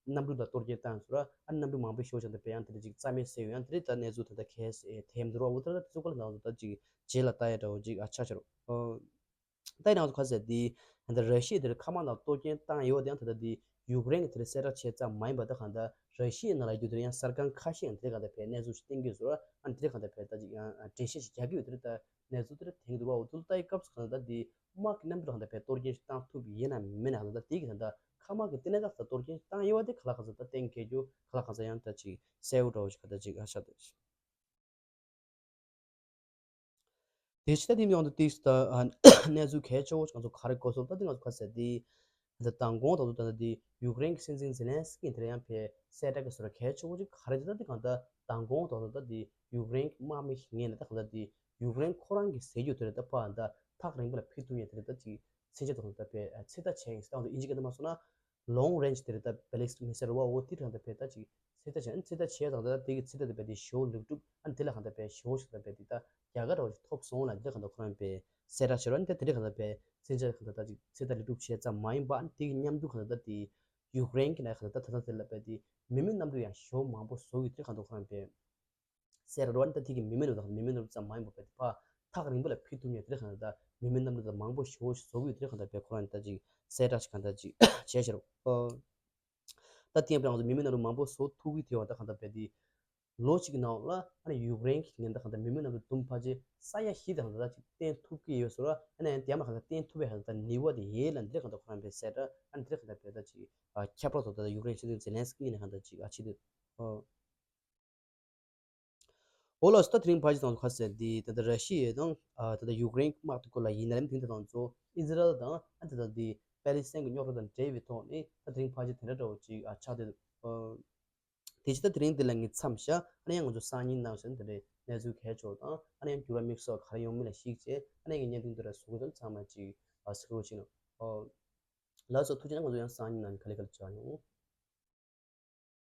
གནམ་གྲུ་ལ་གཏོར་སྐྱོན་བཏང་ཟེར་བ་ཨ་ནི་གནམ་གྲུ་མང་པོ་ཞིག་ཡོད་ཀྱང་ད་པའི་ཡང་དེ་འདྲ་ཅིག་རྩ་མེད་བཟོས་ཡོད་ཡང་དེ་འདྲ་ད་གནས་ཚུལ་ད་ད་གས་ཐེམ་འདུག་རོ་འོ་ད་ད་དེ་ཚོ་ག་ལ་ང་ཚོ་ད་ཅིག་རྗེས་ལ་ལྟ་ཡ་འདྲ་བོ་ཅིག་ཨ་ཆ་ཆ་རོ། ད་ཡིན་ནའང་ཁ་ཟེར་དེ་ད་ལྟ་ར་ཤི་ཡ་དེར་ཁ་དམག་དང་གཏོར་སྐྱོན་བཏང་ཡོད་དེ་ཡང་ད་ལྟ་དེ་ཡུཀ་རེན་གྱི་དེར་གསལ་བསྒྲགས་བྱས་ཙམ་མ་ཡིན་པ་ད་གང་ལྟར་ར་ཤི་ཡའི་ནང་ལ་ཡོད་དེ་ཡང་གསར་ཁང་ཁ་ཤས་ཡང་དེ་གང་ལྟར་བས་གནས་ཚུལ་ཞིག་བསྟན་གྱི་ཡོད་ཟེར་བ་ཨ་ནི་དེ་གང་ལྟར་བས་ད་ཅིག་ཡང་འགྲེལ་བཤད་ཞིག་རྒྱག་གི་ཡོད་དེ་ད་གནས་ཚུལ་དེར་དེང་དུ་བ་འོ་ཐུལ་ལྟ་ཡི་སྐབས་སུ་གང་ལྟར་དེ་དམག་གི་གནམ་གྲུ་གང་ལྟར་བས་གཏོར་སྐྱོན་ཞིག་བཏང་ཐུབ་ཡིན་ན་མིན་ན་གང་ལྟར་དེ་གི་ད་ལྟ་ཁ་དམག་གི་ལྟེ་གནས་ད་ད་གཏོར་སྐྱོན་ཞིག་བཏང་ཡོད་བ་དེ་ག་ལ་གང་ཟེར་ད་གཏན་འཁེལ་རྒྱུ་ག་ལ་གང་ཟེར་ཡང་ད་ཅིག་གསལ་བོ་འདྲ་བོ་ཞིག་གང་ལྟར་ཅིག་ཨ་ཤ་ད་ཅིག་དེ་ཕྱི་ད་དེ་ཡོང་དུ་ཏིས་ད་གནས་ཚུལ་གལ་ཆེ་བོ་ང་ཚོ་ག་རེ་གོ་སོང་ད་དེ་ང་ཚོ་ཁ་ཟེར་དེ་ད་མདང་དགོང་ད་དུ་ད་ད་དེ་ཡུཀ་རེན་གྱི་སྲིད་འཛིན་ཛེ་ལན་སི་ཀི་དེར་ཡང་ཕེ་གསལ་བསྒྲགས་ཀྱི་བཟོ་འདྲ་གལ་ཆེ་བོ་ཅིག་ག་རེ་དེ་ད་དེ་གང་ལྟར་མདང་དགོང་ད་དུ་ད་དེ་ཡུཀ་རེན་གྱི་དམག་མི་ཞིག་ངོས་ནས་ད་གང་ལྟར་དེ་ཡུཀ་རེན་ཁོ་རང་གི་ཟེར་རྒྱུ་དེ་རེད་ད་ཕ་ད་ཐག་རིང་པོ་ལ་ཕེབས་ཐུབ་ཡས་དེ་རེད་ད་ཅིག་མཚོན་ཆ་དང་ད་ཕེ་ཚོད་ལྟ་བྱས་ཡིན་ད་དེ་ཨིན་ཇི་སྐད་དུ་མ་སོང་ན། ལོང་རེན་ཇི་དེ་རེད་ད་བེ་ལིས་ཊིག་མི་སེལ་རེད་བ་འོ་དེ་རེད་གང་ལྟར་བས་ད་ཅིག་ཚོད་ལྟ་བྱས་ཨ་ནི་ཚོད་ལྟ་བྱས་དང་ད་དེ་གི་ཚོད་ལྟ་དེ་བས་དེ་ཞོ་ལུག་གྲུབ་ཨ་ནི་དེ་ལ་གང་ལྟར་བས་ཞོ་ཞིག་ད་བས་དེ་ད་རྒྱ་གར་ར་བ་ཞིག་ཐོབ་སོང་ལ་འདི་གང་ལྟར་ཁོ་རང་བས་གསལ་བསྒྲགས་བྱས་ར་ཨ་ནི་ད་དེ་རེད་གང་ལྟར་བས་ཚོད་ལྟ་གང་ལྟར་ད་ཅིག་ཚོད་ལྟ་ལུག་གྲུབ་བྱས་ཙམ་མ་ཡིན་པ་ཨ་ནི་དེ་གི་མཉམ་དུ་གང་ལྟར་ད་དེ་ཡུཀ་རེན་གྱི་ནས་གང་ལྟར་ད་ད་ད་དེ་ལ་བས་དེ་མི་མེད་གནམ་གྲུ་ཡང་ཞོ་མང་པོ་བཟོ་གི་དེ་གང་ལྟར་ཁོ་རང་བས། གསལ་ར་རོ་ཨ་ནི་ད་དེ་གི་མི་མེད་ནོ་དང་མི་མེད་ནོ་ཙམ་མ་ཡིན་པ་བས་དེ་ཕ་ཐག་རིང་པོ་ལ་ཕེབས་ཐུབ་ཉེ་དེ་རེད་གང་ལྟར་ད་མི་མེད་གནམ་གྲུ་དང་མང་པོ་ཞེ་པོ་ཞིག་བཟོ་གི་ཡོད་དེ་རེད་གང་ལྟར་བས་ཁོ་རང་ད་ཅིག་གསལ་བསྒྲགས་ཤིག་གང་ལྟར་ཅིག་བྱས་ཤེར། ཨོ། ད་དེ་ཡང་བས་ང་ཚོ་མི་མེད་གནམ་གྲུ་མང་པོ་བཟོ་ཐུབ་གི་དེ་བ་ད་གང་ལྟར་བས་དེ་ལོ་གཅིག་གི་ནང་ལ་ཨ་ནི་ཡུཀ་རེན་གྱི་ངན་ད་གང་ལྟར་མི་མེད་གནམ་གྲུ་དུམ་ཕལ་ཆེར་ས་ཡ་བཞི་དང་ད་ཅིག་བཏོན་ཐུབ་ཀྱི་ཡོད་ཟེར་བ་ཨ་ནི་དེ་ཡང་མ་གང་ལྟར་བཏོན་ཐུབ་པའི་གང་ལྟར་ནུས་པ་དེ་ཡོད་ལ་འདི་རེད་གང་ལྟར་ཁོ་རང་བས་གསལ་བསྒྲགས་ཨ་ནི་འདི་རེད་གང་ལྟར་བས་ད་ཅིག་ཁྱབ་བསྒྲགས་ཐོག་ད་ཡུཀ་རེན་སྲིད་འཛིན་ཛེ་ལན་སི་ཀི་ནས་གང་ལྟར་ཅིག་ཨ་ཕྱི་དེ། ཨོ། འོ་ལགས་སོ། ད་དེ་རིང་ཕལ་ཆེར་དང་ཁ་གསལ་འདི་ད་ལྟ་ར་ཤི་ཡ་དང་ཨ་ད་ལྟ་ཡུཀ་རེན་དམག་དེ་སྐོར་ལ་ཡིན་ན་རིམ་དེང་དེ་དང་ཚོ་ཨི་ཛི་རལ་དང་ཨ་ད་ལྟ་འདི་ ཨ་ལི་སན་གྱི་རྙོག་དྲ་དང་འབྲེལ་བའི་ཐོག་ནས་ད་དེ་རིང་ཕལ་ཆེར་དེ་འདྲ་འདྲ་བོ་ཅིག་ཨ་ཆགས་བསྡད་འདུག་ཨ། དེ་ཕྱིན་ད་དེ་རིང་འདི་ལ་ངས་མཚམས་བཞག་ཨ་ནི་ཡང་ང་ཚོ་སང་ཉིན་ནང་བཞིན་དེ་འདྲའི་གནས་ཚུལ་གལ་ཆེ་བ་དང་ཨ་ནི་ཡང་འགྱུར་བ་དམིགས་བསལ་ག་རེ་ཡོང་མིན་ལ་གཞིགས་བྱས་ཨ་ནི་ངས་བརྙན་ཐུང་འདི་ར་གཟིགས་རོགས་བྱེད། ཚང་མ་ཅིག་ཨ་གཟིགས་རོགས་བྱེད་གནང་། ཨོ། ལགས་སོ། ཐུགས་རྗེ་གནང་། ང་ཚོ་ཡང་སང་ཉིན་ནང་ག་ལེ་ག་ལེ་མཇལ་ཡོང་།